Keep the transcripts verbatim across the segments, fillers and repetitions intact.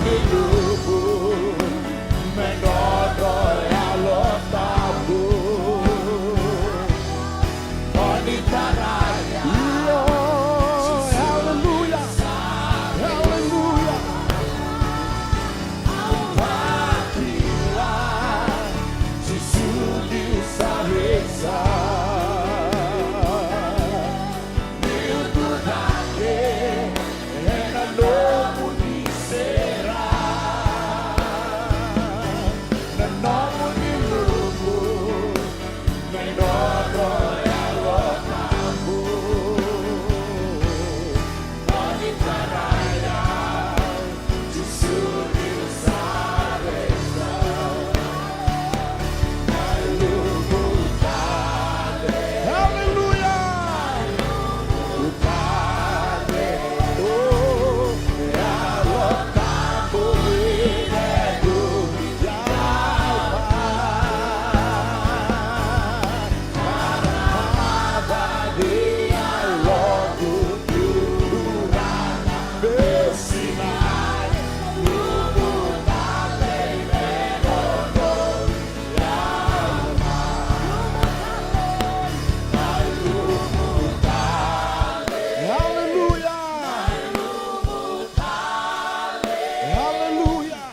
Ni luvu me drodro Yalo Tabu. Oni taraia. Io, haleluya. Haleluya. Au vakila Jisu ni sa resa. Ni ucudake ena nomuni sera, na nomuni luvu me drodro Yalo Tabu. Oni taraia. Hallelujah. Hallelujah. Hallelujah.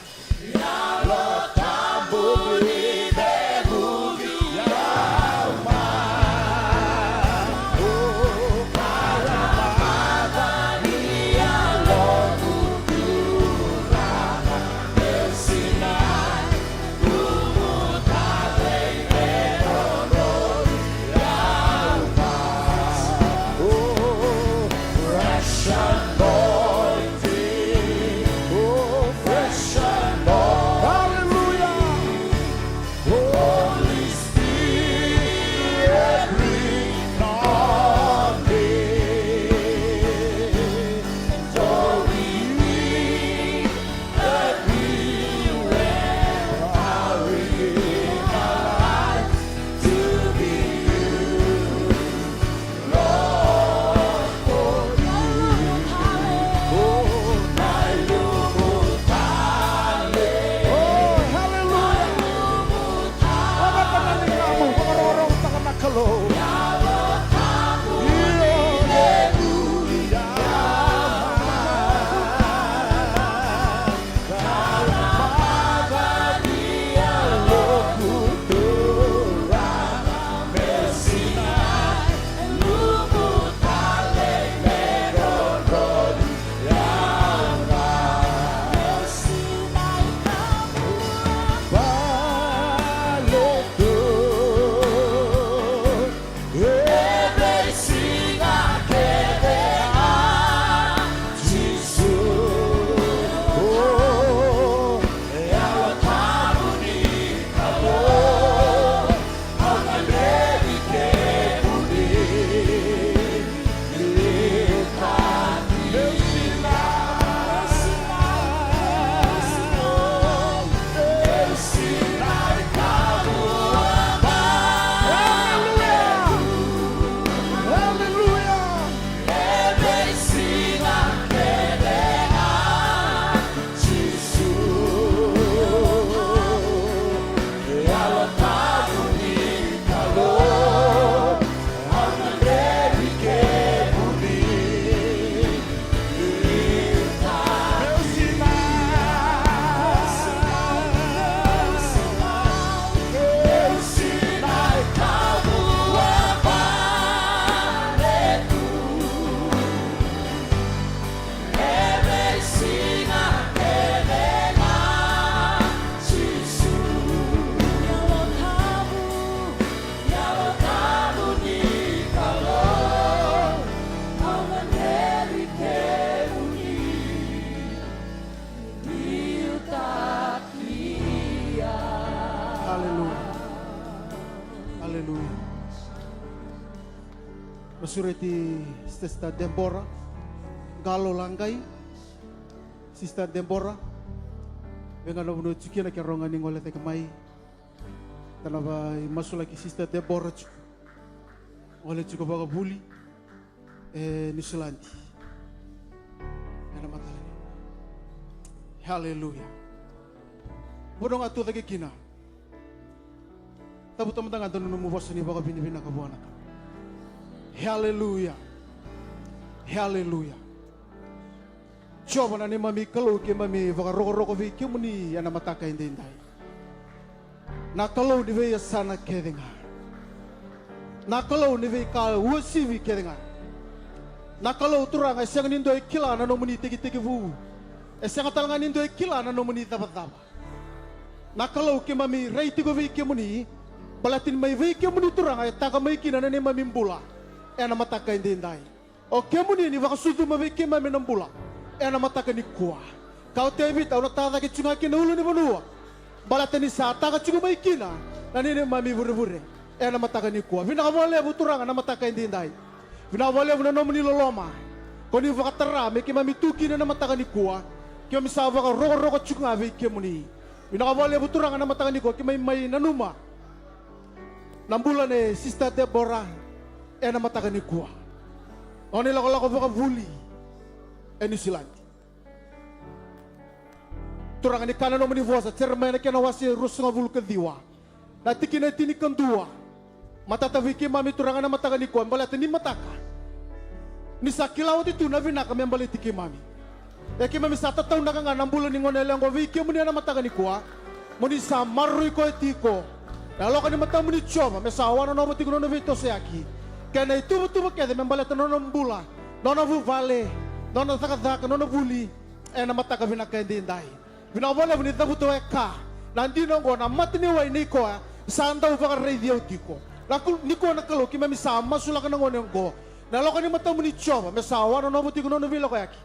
Hallelujah. Hallelujah. Vou sureti Sister Deborah Galo Lagai. Sister Deborah, vei ga na vanua tiko kina, ke rawa ga ni gole cake mai. Da na veimasulaki Sister Deborah tiko. Gole tiko vakavuli e Niusiladi. Ena mataka ni. Haleluya. Vanua ga tu cake kina, cavuta mada ga dua na nomu vosa ni vakavinavinaka vua na Kalou. Haleluya. Haleluya. Jiova na neimami Kalou, keimami vakarokoroko vei kemuni ena mataka edaidai. Na Kalou ni veiyasana kece ga. Na Kalou ni veika uasivi kece ga. Na Kalou, Turaga, e sega ni dua e kila na nomuni tekitekivu. E sega tale ga ni dua e kila na nomuni cavacava. Na Kalou, keimami rai tiko vei kemuni, baleta ni mai vei kemuni, Turaga, e taka mai kina na neimami bula ena mataka edaidai. O kemuni ni vakasucuma vei keimami na bula ena mataka nikua. Ka o Tevita, au na tacake tiko ga kina ulu ni vanua, baleta ni sa taka tiko mai kina na neimami vurevure ena mataka nikua. Vinaka vakalevu, Turaga, na mataka edaidai. Vinaka vakalevu na nomuni loloma ko ni vakatara me keimami tu kina ena mataka nikua. Keimami sa vakarokoroko tiko ga vei kemuni. Vinaka vakalevu, Turaga, na mataka nikua, keimami mai nanuma na bula nei Sister Deborah ena mataka nikua. Nona ilakolako vakavuli e Niusiladi. Turaga, ni kaya na nomuni vosa, Jeremaia na kena wase ruasagavulu ka ciwa, na tikina e tinikadua. Matata vei keimami, Turaga, na mataka nikua, baleta ni mataka ni sa kila oti tu na vinaka me baleti keimami. E keimami sa tataunaka ga na bula ni gone yalewa oqo vei kemuni ena mataka nikua. Mo ni sa maroroi koya tiko na yaloka ni matamuni, Jiova, me sa wanonova tiko na nona veitosoyaki kei na ituvatuva kece me baleta na nona bula, nona vuvale, nona cakacaka, nona vuli ena mataka vinaka edaidai. Vinaka vakalevu ni cavuta o koya na dina oqo, na mata ni wai nei koya sa dau vakaraici au tiko. Na Kal-, nikua na Kalou, keimami sa masulaka na gone oqo, na yaloka ni matamuni, Jiova, me sa wanonova tiko na nona veilakoyaki,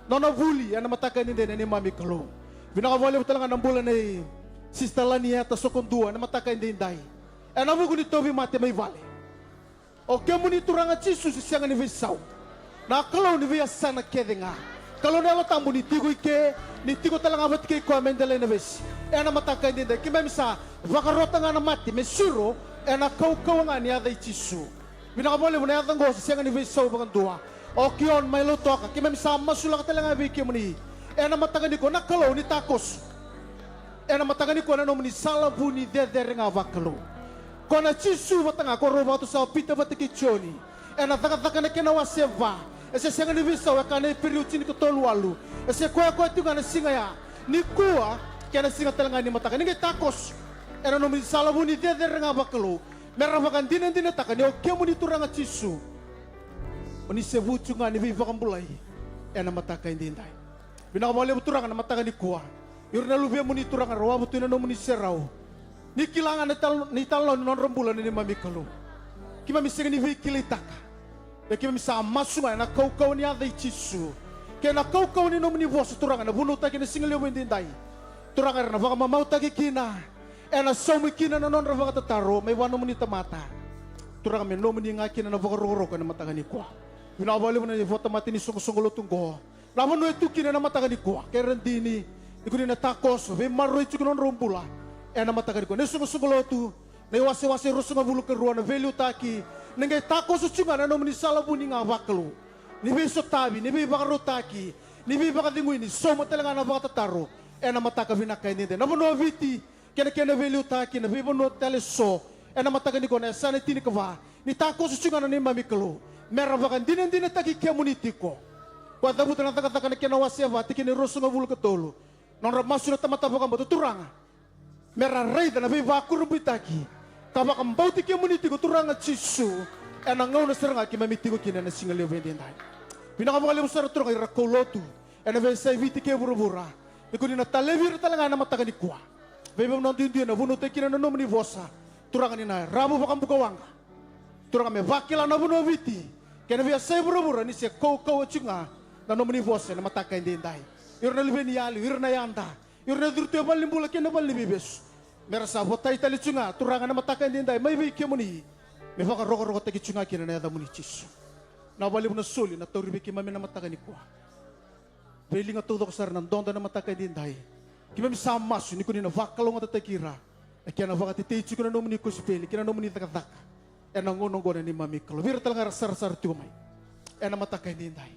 nona vuli ena mataka edaidai, na neimami Kalou. Vinaka vakalevu tale ga na bula nei Sister Lanieta Sokodua ena mataka edaidai, ena vuku ni tauvimate mai vale. O kemuni, Turaga Jisu, se sega ni veisau. Na Kalou ni veiyasana kece ga. Kalou na Yalo Tabu ni tiko i ke, ni tiko tale ga vata kei koya mai Delainavesi ena mataka edaidai. Keimami sa vakarota ga na mate me siro ena kaukauwa ga ni yaca i Jisu. Vinaka vakalevu, na yaca oqo se sega ni veisau vakadua. O Kion mai Lautoka, keimami sa masulaka tale ga vei kemuni ena mataka nikua, na Kalou ni takoso ena mataka nikua na nomuni sala vu ni cecere ga vakalou. Ko na Jisu vata ga ko rau vakatusa o Pita vata kei Joni ena Cakacaka na kena wase va. E se sega ni veisau, e kaya na Iperiu tinikatolu walu. E se koya koya tiko ga na siga ya, nikua, kei na siga tale ga ni mataka. Ni qai takoso ena nomuni sala vu ni cecere ga vakalou, me ra vakadinadinataka ni o kemuni, Turaga Jisu, o ni se vu tiko ga ni veivakabulai ena mataka edaidai. Vinaka vakalevu, Turaga, na mataka nikua. Ira na luvemuni, Turaga, ra wavu tu ena nomuni serau. Ni kila ga na ital-, na italanoa ni nodra bula, na neimami Kalou. Keimami sega ni veikilaitaka. Ia keimami sa masu ga ena kaukauwa ni yaca i Jisu kei na kaukauwa ni nomuni vosa, Turaga, na vunautaki ena siga levu edaidai. Turaga, era na vakamamautaki kina, ena saumi kina na nodra vakatataro mai vua nomuni tamata. Turaga, me nomuni ga kina na vakarokoroko ena mataka nikua. Vinaka vakalevu na ivakatamata ni soqosoqo lotu oqo, na vanua e tu kina ena mataka nikua, kei Radini, ni ko ni na takoso, veimaroroi tiko na nodrau bula ena mataka nikua. Na isoqosoqo lotu, na iwasewase ruasagavulu ka rua, na veiliutaki, ni qai takoso tiko ga na nomuni sala vuni ga vakalou, ni veisotavi, ni veivakarautaki, ni veivakacegui, ni sauma tale ga na vakatataro ena mataka vinaka edaidai. Na vanua o Viti kei na kena veiliutaki, na veivanua tale eso ena mataka nikua, na yasana e tinikava, ni takoso tiko ga na neimami Kalou, me ra vakadinadinataki kemuni tiko. Ko a cavuta na Cakacaka na kena wase va, tikina e ruasagavulu ka tolu. Nodra masu na tamata vakabauta, Turaga, me ra raica na veivakurabuitaki ka vakabauti kemuni tiko, Turaga Jisu, ena gauna sara ga keimami tiko kina ena siga levu edaidai. Vinaka vakalevu sara, Turaga, ira kaulotu ena veiyasai Viti kei vuravura, ni ko ni na talevi ira tale ga ena mataka nikua. Veivanua duidui ena vunautaki kina na nomuni vosa, Turaga, ni na ravu vakabukawaqa, Turaga, me vakila na vanua o Viti kei na veiyasai vuravura ni se kaukauwa tiko ga na nomuni vosa ena mataka edaidai. Ira na luveniyali, ira na yada, ira na curu tu e valenibula kei na valeniveivesu, me ra sa votai tale tiko ga, Turaga, ena mataka edaidai mai vei kemuni, me vakarokorokotaki tiko ga kina na yacamuni, Jisu. Vinaka vakalevu na soli na tauri vei keimami ena mataka nikua. Veiliga taucoko sara na dodo ena mataka edaidai. Keimami sa masu ni ko ni na vakalougatataki ira, e kena vakatetei tiko na nomuni kosipeli kei na nomuni cakacaka ena gauna oqo, na neimami Kalou. Vei ira tale ga era sarasara tiko mai ena mataka edaidai,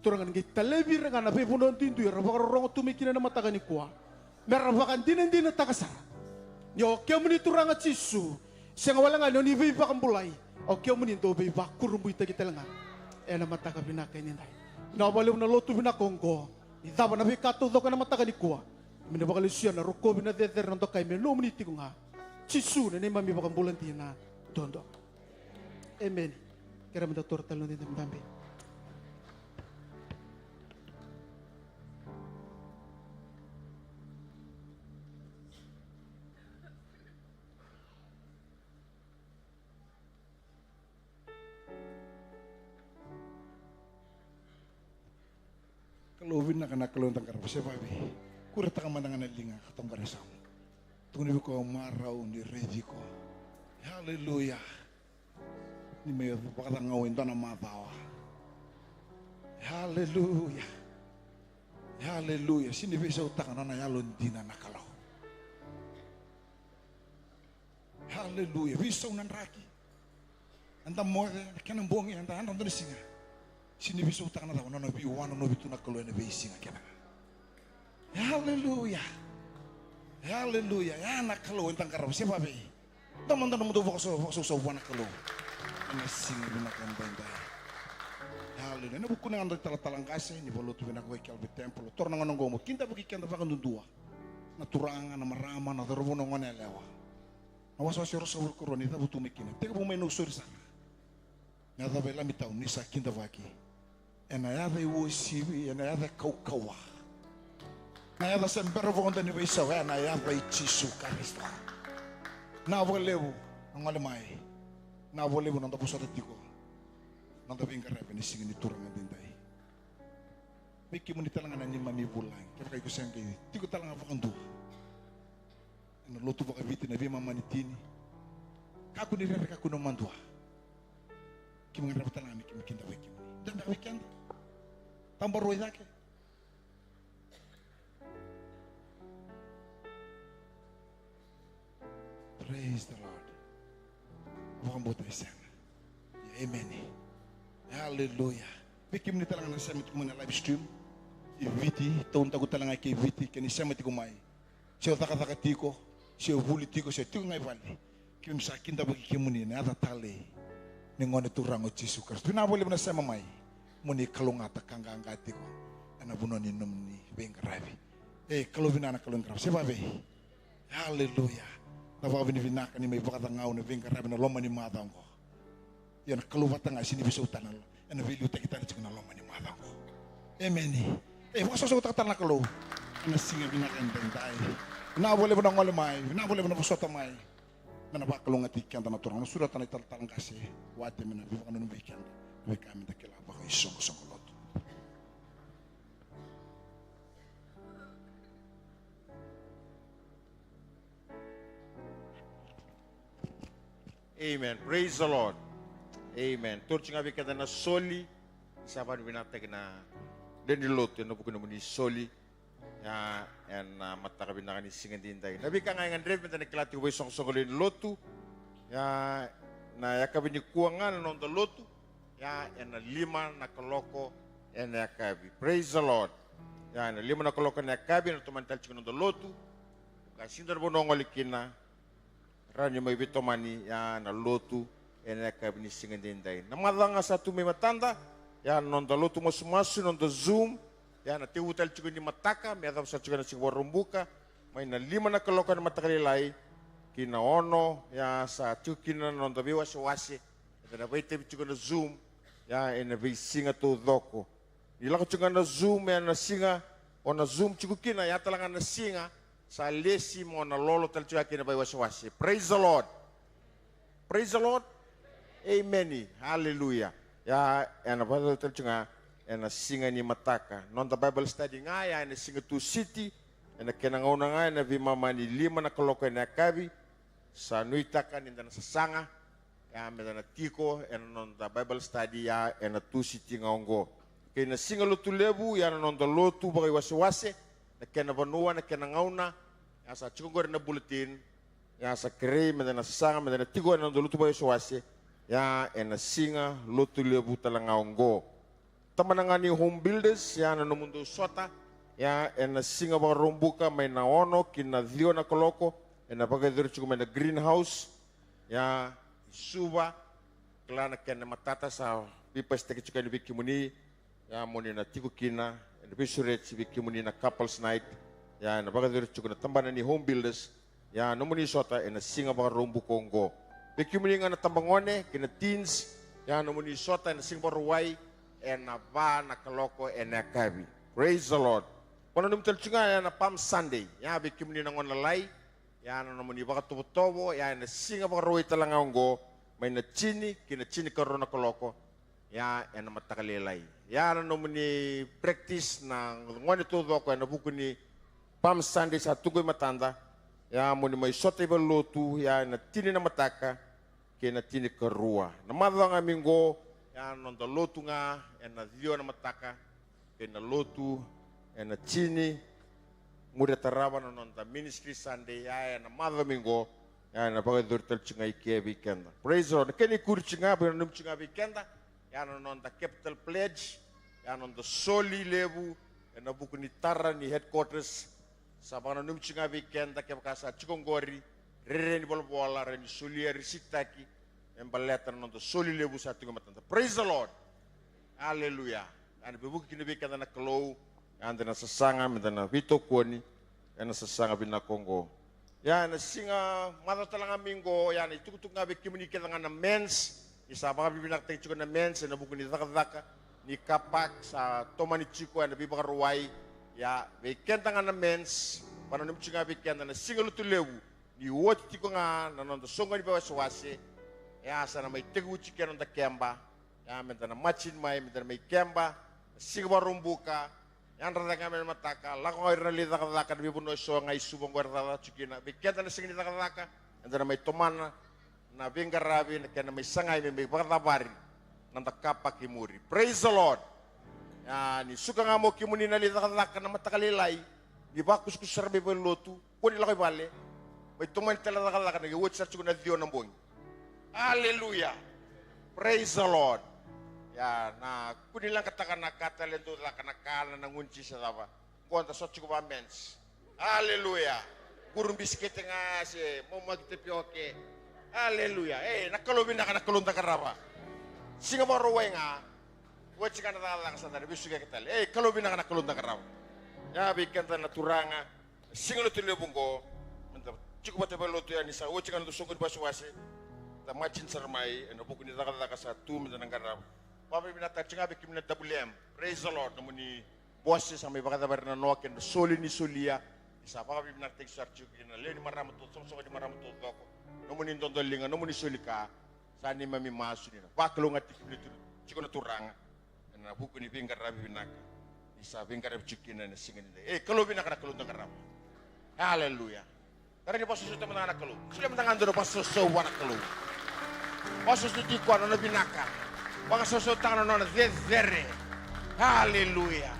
Turaga, ni qai talevi ira ga na veivanua duidui era vakarorogo tu mai kina ena mataka nikua, me ra vakadinadinataka sara ni o kemuni, Turaga Jisu, sega wale ga ni o ni veivakabulai, o kemuni dau veivakurabuitaki tale ga ena mataka vinaka edaidai. Vinaka vakalevu na lotu vinaka oqo. Ni cava na veika taucoko ena mataka nikua, me na vakalesuya na rokovi, na cecere, na dokai me nomuni tiko ga, Jisu na neimami Vakabula dina duadua. Emeni. Kerea meda taura tale na noda idabedabe. Kalou vinaka, na Kalou eda qarava, se vave. Kuretaka mada ga na liga ka toqara na yasamu. Tukuna vei koya o marau ni raici iko. Haleluya. Ni mai vakacagau e dua na macawa. Haleluya. Haleluya. Sega ni veisautaka na nona yalodina na Kalou. Haleluya. Veisau na draki. Eda moce, na kena bogi, eda yadra dua na siga. Sega ni veisautaka na cava, na nona veiwanonovi tu na Kalou ena veisiga kece ga. Haleluya. Haleluya. Ya na Kalou eda qarava, se vave. Da mada nomudou vakaso-, vakasausau vua na Kalou ena siga vinaka edaidai. Haleluya. Ena vukuna ga na noda italatala qase ni valotu vinaka ko Calvary Temple, taura na gauna oqo mo kidavaki keda vakadudua na turaga, na marama, na cauravou, na goneyalewa. Na wasewase ruasagavulu ka rua ni cavutu mai kina, tekivu mai Nausori sara me yacova e Lamitau, ni sa kidavaki ena yaca i uasivi, ena yaca i kaukauwa, na yaca se bera vakadua ni veisau, ena yaca i Jisu Karisito. Vinaka vakalevu na gole mai. Vinaka vakalevu na noda vosota tiko, na noda veiqaravi ena siga ni Turaga edaidai. Vei kemuni tale ga na neimami vulagi, kevaka iko se qai tiko tale ga vakadua ena lotu vakaviti, na veimama ni tini, kakua ni rere, kakua ni madua. Keimami gadreva tale ga me keimami kidavaki kemuni. Dua beka vei keda? Tabarua i cake. Praise the Lord. Vakabauta e sega. Emeni. Haleluya. Vei kemuni tale ga na sema tiko mai na live stream i Viti, taundaku tale ga kei Viti, ke ni sema tiko mai, se o cakacaka tiko, se o vuli tiko, se o tiko ga i vale, keimami sa kidavaki kemuni ena yaca talei ni Gone Turaga o Jisu Karisito. Vinaka vakalevu na sema mai, mo ni kalougata ka qaqa tiko ena vanua ni nomuni veiqaravi. E, Kalou vinaka, na Kalou e qarava, se vave. Haleluya. Na vakavinavinaka ni mai vakacagau na veiqaravi na loma ni macawa oqo. Ia na Kalou vata ga e sega ni veisautaka, ena veiliutaki tale tiko na loma ni macawa oqo. Emeni. E, vakasausautaka tale na Kalou ena siga vinaka edaidai. Vinaka vakalevu na gole mai, vinaka vakalevu na vosota mai. Me na vakalougatataki keda na Turaga. Na sureta na italatala qase Wate me na veivakananumi vei keda na veika me da kila vakaisoqosoqo lotu. Amen. Praise the Lord. Amen. Tauri tiko ga vei keda na soli. Sa vakavinakataki na lewe ni lotu ena vuku ni nomuni soli. Ia, ena mataka vinaka ni siga edaidai, na veika ga e gadrevi me da na kila tiko vakaisoqosoqo lewe ni lotu. Ia, na yakavi nikua ga na noda lotu. Ia, ena lima na kaloko ena yakavi. Praise the Lord. Ia, ena lima na kaloko ena yakavi ena tomani tale tiko na noda lotu. Ka sega ni dua na vanua o gole kina, rawa ni mai veitomani, ia, na lotu ena yakavi ni siga edaidai. Na macawa ga sa tu mai matada, ia, na noda lotu masumasu, na noda Zoom, ia, na tekivu tale tiko ni mataka me yacova sara tiko ena siga Vakaraubuka, mai na lima na kaloko ena mataka lailai ki na ono, ia, sa tiko kina na noda veiwasewase. Eda na vakaitavi tiko ena Zoom, ia, ena veisiga taucoko. Ni lako tiko ga na Zoom ena siga o na Zoom tiko kina, ia tale ga na siga sa lesi mo na lolo tale tiko ga kina na veiwasewase. Praise the Lord. Praise the Lord. Amen. Hallelujah. Ia, ena vakayacori tale tiko ga ena siga ni mataka noda Bible study ga, ia, ena siga Tusiti, ena kena gauna ga ena veimama ni lima na kaloko ena yakavi. Sa nuitaka ni da na sasaga, ia, me da na tiko ena noda Bible study, ia, ena Tusiti ga oqo. Kei na siga Lotulevu, ia, na noda lotu vakaiwasewase, na kena vanua, na kena gauna, ia, sa tiko oqori ena bulletin. Ia, sa kerei me da na sasaga, me da na tiko ena noda lotu vakaiwasewase, ia, ena siga Lotulevu tale ga oqo. tabana ga ni home builders, ia na nomudou sota, ia ena siga Vakaraubuka mai na ono ki na ciwa na kaloko, ena vakayacori tiko mai na greenhouse, ia i Suva, kila na kena matata sa veipasitaki tiko yani vei kemuni, ia mo ni na tiko kina, ena veisureti vei kemuni na couples night, ia ena vakayacori tiko na tabana ni home builders, ia nomuni sota ena siga Vakaraubuka oqo. Vei kemuni ga na tabagone kei na teens, ia nomuni sota ena siga Vakarauwai, ena va na kaloko ena yakavi. Praise the Lord. Vakananumi tale tiko ga ia na Palm Sunday, ia vei kemuni na gone lalai, ia na nomuni vakatovotovo, ia ena siga Vakarauwai tale ga oqo, mai na tini ki na tinikarua na kaloko, ia ena mataka lailai. Ia na nomuni practice na gone taucoko ena vuku ni Palm Sunday sa tu qo i matada, ia mo ni mai sota i valenilotu, ia ena tini na mataka kei na tinikarua. Na macawa ga mai qo, ia na noda lotu ga ena ciwa na mataka, kei na lotu ena tini, muri e tarava na noda Ministry Sunday, ia ena macawa mai qo, ia ena vakayacori tale tiko ga i ke vei keda. Praise the Lord. Na kena ikuri tiko ga, vakananumi tiko ga vei keda, ia na noda capital pledge, ia na noda soli levu ena vuku ni tara ni headquarters. Sa vakananumi tiko ga vei keda, kevaka sa tiko oqori, rairai ni volavola, rai ni solia risitaki me baleta na noda soli levu sa tiko e matada. Praise the Lord. Aleluya. Ia na veivuke kina vei keda na Kalou, ia eda na sasaga, meda na veitokoni ena sasaga vinaka oqo. Ia ena siga macawa tale ga mai qo, ia na itukutuku ga vei kemuni kece ga na men's, ni sa vakavinavinakataki tiko na men's ena vuku ni cakacaka ni car park sa tomani tiko ena veivakarauwai. Ia vei keda ga na men's, vakananumi tiko ga vei keda na Siga Lotulevu, ni oti tiko ga na noda soqoni veiwasewase. Ia sa na mai tekivu tiko na noda keba. Ia meda na macini mai, meda na mai keba na siga Vakaraubuka. Yadra cake ga mai na mataka, lako ga o ira na lai cakacaka na veivanua eso ga i Suva oqo era cakacaka tiko kina. Vei keda na sega ni cakacaka, eda na mai tomana na veiqaravi, na kena mai sagai me mai vakacavari na noda car park i muri. Praise the Lord. Ia ni suka ga mai o kemuni na lai cakacaka na mataka lailai, ni vakusakusa sara mai valenilotu, kua ni lako i vale, mai tomani tale na cakacaka na qai oti sara tiko na ciwa na bogi. Aleluya. Praise the Lord. Ia na kua ni leqataka na ka tale e dau caka, na kana, na gunu tisi, se cava. Qo da sota tiko vaka men's. Aleluya. Quru bisikete ga se momaki tapioke. Aleluya. Ei, na Kalou vinaka, na Kalou da qarava. Siga Vakarauwai ga. Oti ga na cakacaka, sa da na veisukayaki tale. Ei, Kalou vinaka, na Kalou da qarava. Ia vei keda na turaga, Siga Lotulevu oqo, meda tiko vata e valenilotu, ia ni sa oti ga na noda soqoni veiwasewase, da macini sara mai ena vuku ni cakacaka sa tu meda na qarava. Vakavinavinaka tiko ga vei kemuni na W M. Praise the Lord. Nomuni bose sa mai vakacavari na noa kei na soli ni solia. Ni sa vakavinavinakataki sara tiko kina na lewe ni marama taucoko, soqosoqo ni marama taucoko. Nomuni dodoliga, nomuni soli ka. Sa neimami masu ni na vakalougatataki kemuni tiko na Turaga ena vuku ni veiqaravi vinaka ni sa veiqaravi tiko kina ena siga nidai. Ei, Kalou vinaka, na Kalou da qarava. Aleluya. Da rai ni vakasosomitaka mada ga na Kalou. Solia mada ga dua na vakasoso vua na Kalou. Vakasoso tiko na nona vinaka. Vakasosotaka na nona cecere. Aleluya.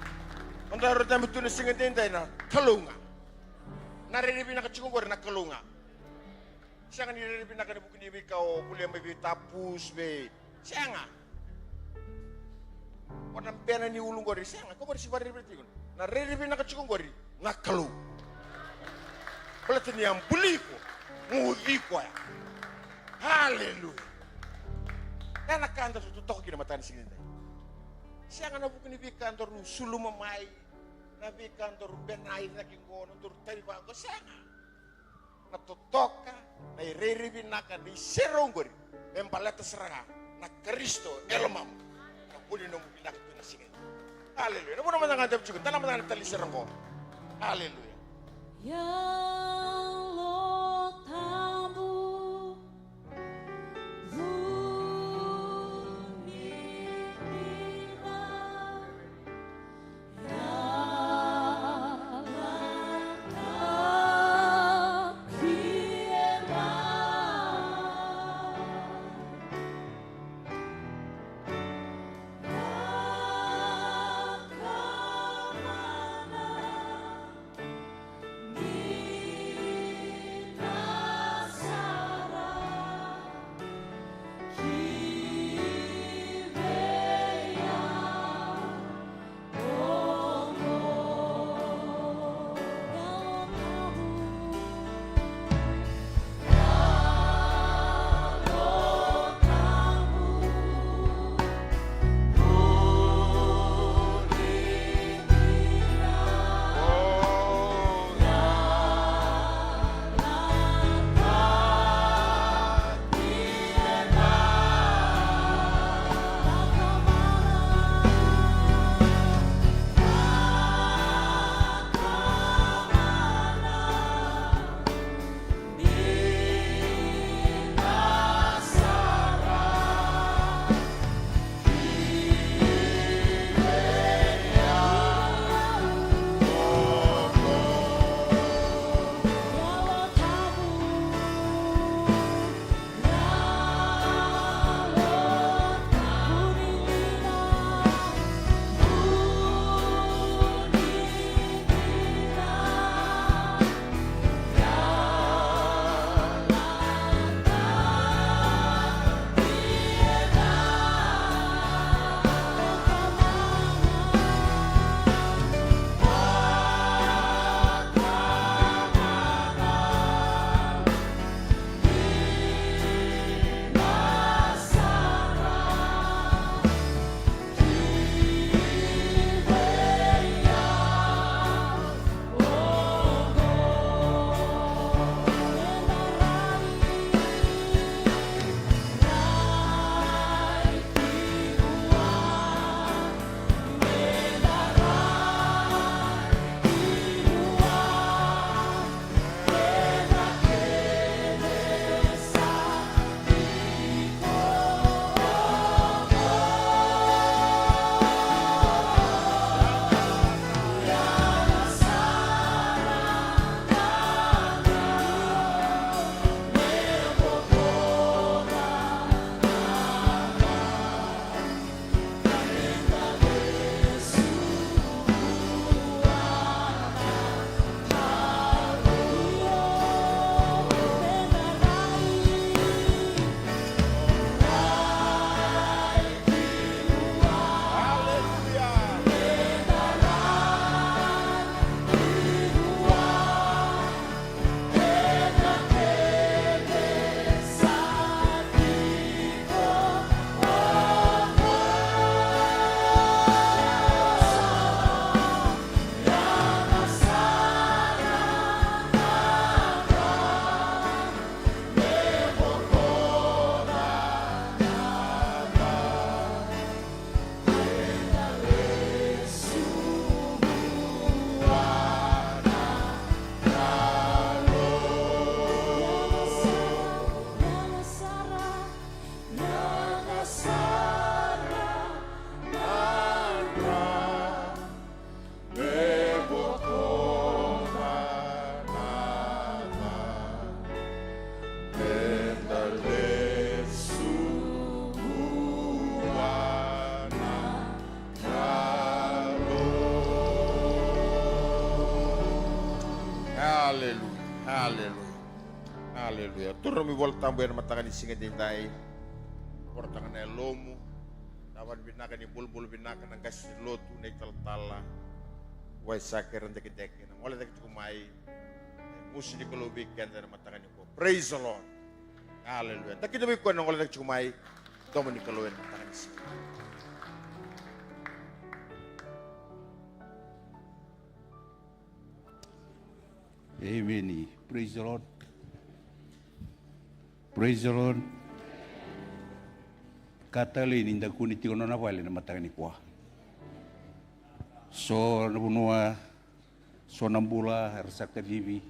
Noda raica tu na siga nidai na Kalou ga. Na rairai vinaka tiko oqori na Kalou ga. Sega ni rairai vinaka ena vuku ni veika o volia mai vei Tapus, vei, sega. O na bena ni ulu qori, sega, ko qori se vakarairai vinaka tiko. Na rairai vinaka tiko qori na Kalou. Baleta ni a buli iko, guci koya. Aleluya. E na ka daru totoka kina mataka ni siga nidai. Sega na vuku ni veika daru suluma mai, na veika daru bena i cake qo, na daru tari vaqo, sega. Na totoka, na irairai vinaka, na iserau qori me baleta sara ga na Karisito e lomamu. Na vuni nomu vinaka tu na siga. Aleluya. Na vuna mada ga daru tiko, dala mada ga na tali sera qo. Aleluya. Yalo Tabu, vuni dina. Aleluya, aleluya, aleluya. Toro nomu iVola Tabu ena mataka ni siga edaidai. Vakarautaka na yalomu. Cava na vinaka ni bulabula vinaka na qase ni lotu, na italatala, Waisake Radekideki, na gole cake tiko mai. E musu ni Kalou vei keda ena mataka nikua. Praise the Lord. Aleluya. Da kida vei koya na gole cake tiko mai. Domo ni Kalou ena mataka ni siga. Amen. Praise the Lord. Praise the Lord. Ka talei ni da kune tiko na nona vale na mataka nikua. So na vanua, so na bula era sa kacivi,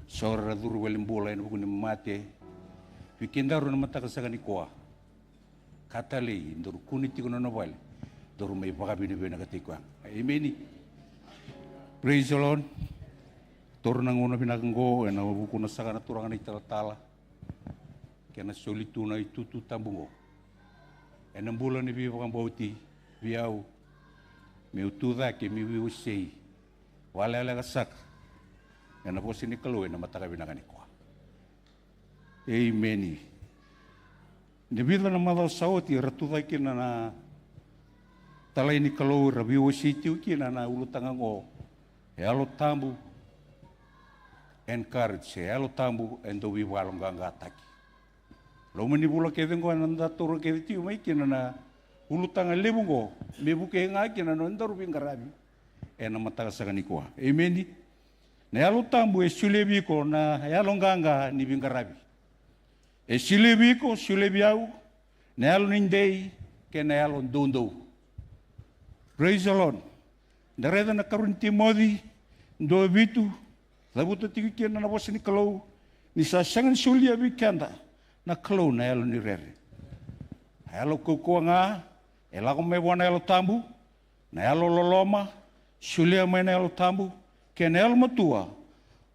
so era curu vale bula ena vuku ni mate. Vei kedaru na mataka saka nikua, ka talei daru kune tiko na nona vale, daru mai vakavinavinakataki koya. Amen. Praise the Lord. Toro na gauna vinaka oqo ena vukuna saka na turaga na italatala, kei na soli tu na itutu tabu oqo ena bula ni veivakabauti vei au, meu tu cake meu veiwasei vakalekaleka saka ena vosa ni Kalou ena mataka vinaka nikua. Amen. Ni vica na macawa sa oti era tu cake kina na talai ni Kalou, era veiwasei tiko kina na ulutaga oqo, e Yalo Tabu encourage, e Yalo Tabu e dau veivakayaloqaqataki. Loma ni vula kece oqo ena da taura kece tiko mai kina na ulutaga levu oqo, me vukei ga kina na nodaru veiqaravi ena mataka saka nikua. Amen. Na Yalo Tabu e solia vei iko na yaloqaqa ni veiqaravi. E solia vei iko, solia vei au na yalo ni dei kei na yalo doudou. Praise the Lord. Da raica na karua ni Timoci dua vitu, cavuta tiko kina na vosa ni Kalou ni sa sega ni solia vei keda na Kalou na yalo ni rere. A yalo kaukauwa ga e lako mai vua na Yalo Tabu, na yalo loloma solia mai na Yalo Tabu, kei na yalo matua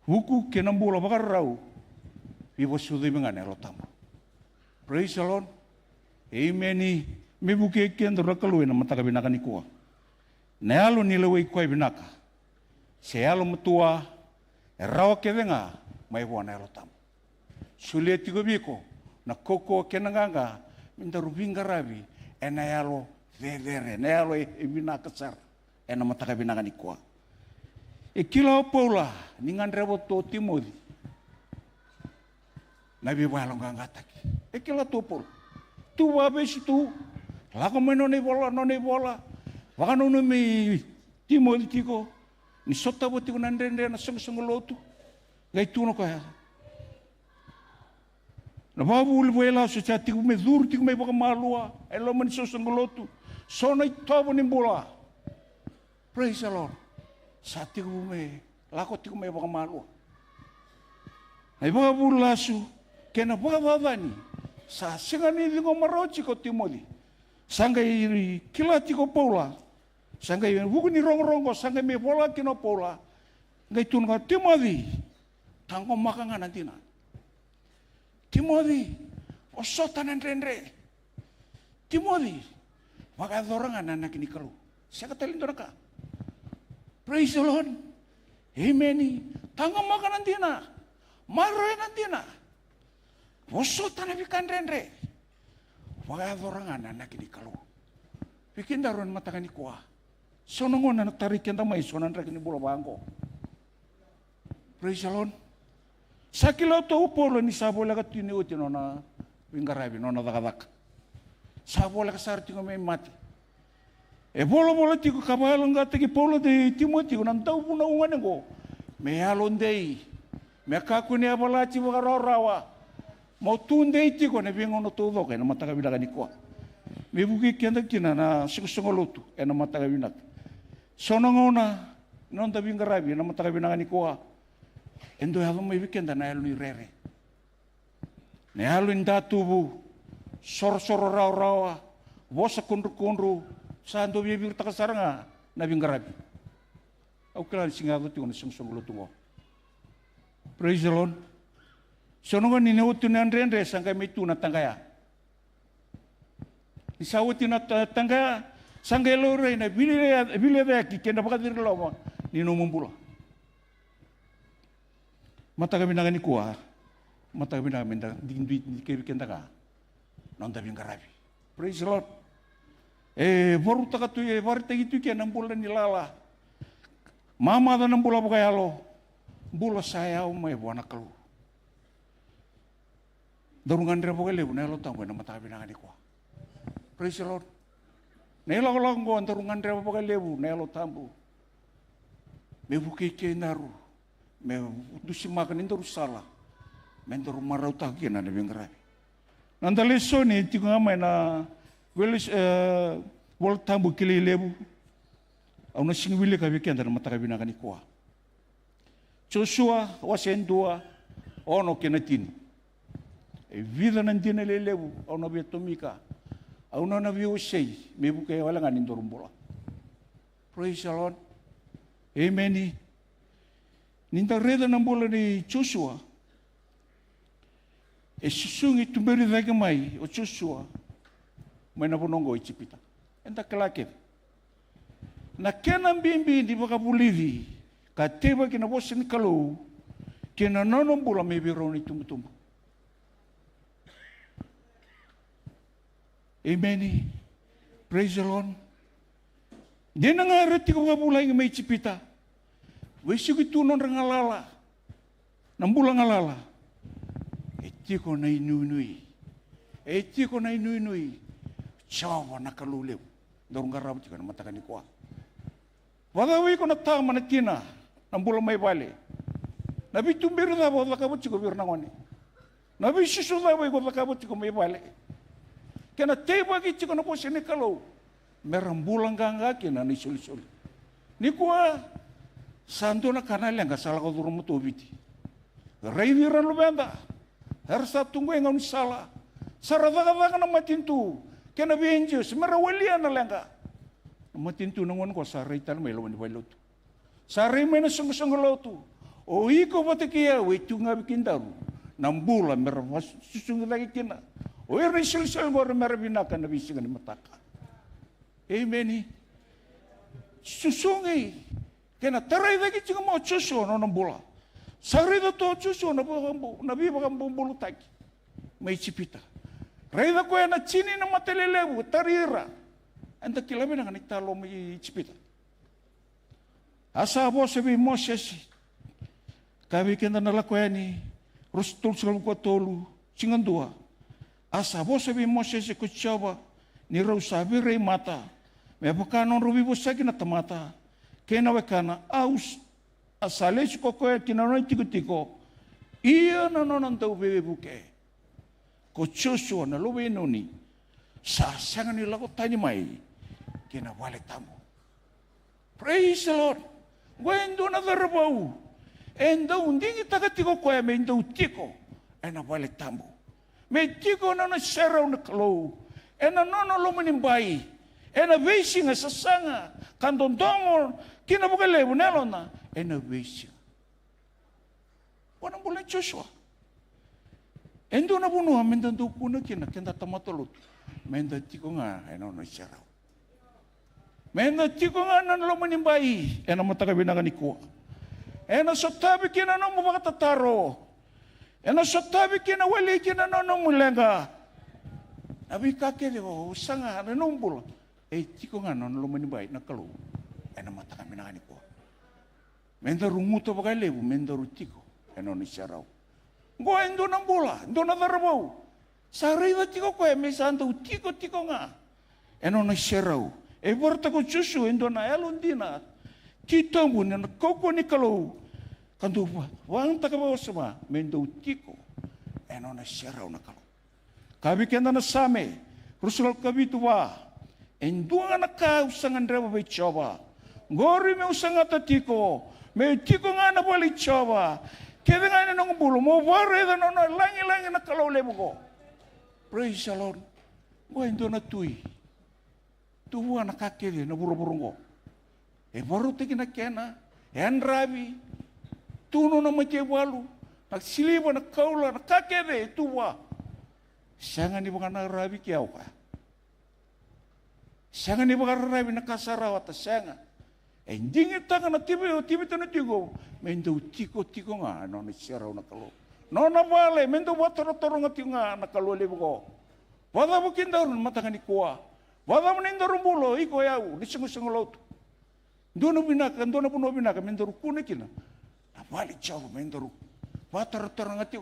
vuku kei na bula vakarau, veivakasucumi ga na Yalo Tabu. Praise the Lord. Amen. Me vukei kedaru na Kalou ena mataka vinaka nikua. Na yalo ni lewai koya vinaka se yalo matua e rawa kece ga mai vua na Yalo Tabu. Solia tiko vei iko na kaukauwa kei na qaqa me daru veiqaravi ena yalo cecere, na yalo e, e vinaka sara ena mataka vinaka nikua. E kila o Paula ni gadreva tu o Timoci na veivakayaloqaqataki. E kila tu o Paula. Tu vakavesu tu, lako mai nona ivola, nona ivola, vakananumi Timoci tiko ni sotava tiko na dredre na soqosoqo lotu. Qai tukuna o koya, na vakavuvuli vakailasu sa tiko me curu tiko mai vakamalua e loma ni soqosoqo lotu. So na itovo ni bula. Praise the Lord. Sa tiko me lako tiko mai vakamalua. Na ivakavuvuli lasu kei na vakacacani sa sega ni ciqoma rawa tiko o Timoci. Sa qai kila tiko o Paula. Sa qai vuku ni rogorogo sa qai mai vola kina o Paula. Qai tukuna o Timoci, taqomaka ga na dina. Timoci, vosota na dredre. Timoci, vakayacora ga na inaki ni Kalou. Sega tale ni dua na ka. Praise the Lord. Amen. Taqomaka na dina. Maroroya na dina. Vosota na veika dredre. Vakayacora ga na inaki ni Kalou. Vei kedaru ena mataka nikua, so na gauna ena tarai keda mai so na draki ni bula vaqo. Praise the Lord. Sa kila tu o Paula ni sa voleka tu ni oti nona veiqaravi, nona cakacaka. Sa voleka sara tiko me mate. E volavola tiko ka vakayaloqaqataki Paula vei Timoci tiko na dauvunau gone oqo me yalodei, me kakua ni yavalati vakarawarawa. Mo tudei tiko ena veigauna taucoko ena mataka vinaka nikua. Me vukei keda kina na soqosoqo lotu ena mataka vinaka. So na gauna na noda veiqaravi ena mataka vinaka nikua, e dau yaco mai vei keda na yalo ni rere, na yalo ni datuvu, sorosoro rawarawa, vosa kudrukudru, sa dau viaviritaka sara ga na veiqaravi. Au kila ni sa qai yaco tiko na soqosoqo lotu oqo. Praise the Lord. So na gauna ni oti na dredre sa qai mai tu na taqaya. Ni sa oti na ta-, taqaya, sa qai laurai na vili-, vilicayaki kei na vakaciriloma ni nomu bula. Mataka vinaka nikua, mataka vinaka me da digidigi kei keda ga na noda veiqaravi. Praise the Lord. E varautaka tu, e vakaraitaki tu ke na bula ni lala. Mamaca na bula vakayalo, bula sa yawa mai vua na Kalou. Daru gadreva vakalevu na Yalo Tabu ena mataka vinaka nikua. Praise the Lord. Na ilakolako oqo daru gadreva vakalevu na Yalo Tabu me vukei kedaru, me dusimaka ni daru sala, me daru marautaka kina na veiqaravi. Na noda lesoni e tiko ga mai na Vole-, e, Vola Tabu Kilai Levu. Au na sega ni wilika vei keda na mataka vinaka nikua. Josua, wase e dua, ono kei na tini. E vica na dina lelevu au na via tomika, au na, na via wasei me vukei wale ga ni daru bula. Praise the Lord. Emeni. Ni da raica na bula nei Josua, e susugi, tuberi cake mai o Josua mai na vanua oqo o Ijipita. Eda kila kece na kena bibi ni vakavulici ka teivaki na vosa ni Kalou kei na nona bula mai vei rau na itubutubu. Emeni. Praise the Lord. Dina ga era tiko vakavulagi mai Ijipita, veisuki tu nodra galala, na bula galala. E tiko na inuinui. E tiko na inuinui. Jiova na Kalou levu. Daru qarava tiko ena mataka nikua. Vakacava iko na tama, na tina, na bula mai vale? Na veituberi cava o cakava tiko vei ira na gone? Na veisusu cava iko cakava tiko mai vale? Kena teivaki tiko na vosa ni Kalou me ra bula qaqa kina na isolisoli. Nikua sa dua na ka na leqa sa lako curuma tu o Viti. Raici ira na luveda, era sa tu qo e gaunisala. Sa ra cakacaka na matanitu kei na vei N G Os me ra walia na leqa. Na matanitu na gauna qo sa rai tale mai loma ni valenilotu. Sa rai mai na soqosoqo lotu. O iko vata kei au e tu ga vei kedaru na bula me ra vakasusugi cake kina o ira na isolisoli qori me ra vinaka na veisiga ni mataka. Emeni. Susugi. Kena tarai cake tiko mai o Josua na nona bula. Sa raica tu o Josua na vakabo-, na veivakabobulutaki mai Ijipita. Raica koya na tini na mata lelevu e tari ira. Eda kila vinaka na italanoa mai Ijipita. A sa vosa vei Mosese, kaya vei keda na Lako Yani ruasagavulu ka tolu, tinikadua. A sa vosa vei Mosese ko Jiova, ni rau sa veirai mata, me vaka na nodrau veivosaki na tamata kei na wekana, au s-, a sa lesu ko koya ki na nona itikotiko, ia na nona dau veivuke ko Josua na luve i Nuni sa sega ni lako tani mai ki na vale tabu. Praise the Lord. Qo e dua na cauravou e dau digitaka tiko koya me dau tiko ena vale tabu, me tiko ena nona serau na Kalou, ena nona lomanibai, ena veisiga, sasaga ka dodomo kina vakalevu na yalona ena veisiga. Qo na bula nei Josua. E dua na vanua me da dau kune kina, keda tamata lotu, me da tiko ga ena nona iserau. Me da tiko ga ena lomanibai ena mataka vinaka nikua. Ena sotavi kina na nomu vakatataro. Ena sotavi kina, wali kina na nomu leqa. Na veika kece o saga ena nomu bula, e tiko ga na nona lomanibai na Kalou ena mataka vinaka nikua. Me daru guta vakalevu me daru tiko ena nona iserau. Qo e dua na bula, dua na cauravou. Sa raica tiko koya me sa dau tiko tiko ga ena nona iserau. E vakaraitaka o Josua e dua na yalodina titobu ena kaukauwa ni Kalou, ka dau va-, vakayagataka vakawasoma me dau tiko ena nona iserau na Kalou. Kaya vei keda na Same ruasagavulu ka vitu, va, e dua ga na ka au sa gadreva vei Jiova, qori meu sagata tiko, meu tiko ga ena vale i Jiova kece ga ena noqu bula, meu vakaraica na nona lagilagi na Kalou levu qo. Praise the Lord. Qo e dua na tui. Tu vua na ka kece na vuravura oqo. E vakarautaki na kena, e yadravi, tu nona mataivalu, na siliva, na koula, na ka kece e tu vua. Sega ni vakararavi ke o koya. Sega ni vakararavi na ka sa rawata, sega. E digitaka na Tivi-, Tivita na tiko me dau tiko tiko ga e nona iserau na Kalou. Nona vale me dau vatorotoro ga tiko ga na Kalou levu ko. Vacava kedaru na mataka nikua? Vacava ni daru bula o iko, o yau, ni soqosoqo lotu? Dua na vinaka, dua na vanua vinaka me daru kune kina na vale i Jiova, me daru vatorotoro ga tiko.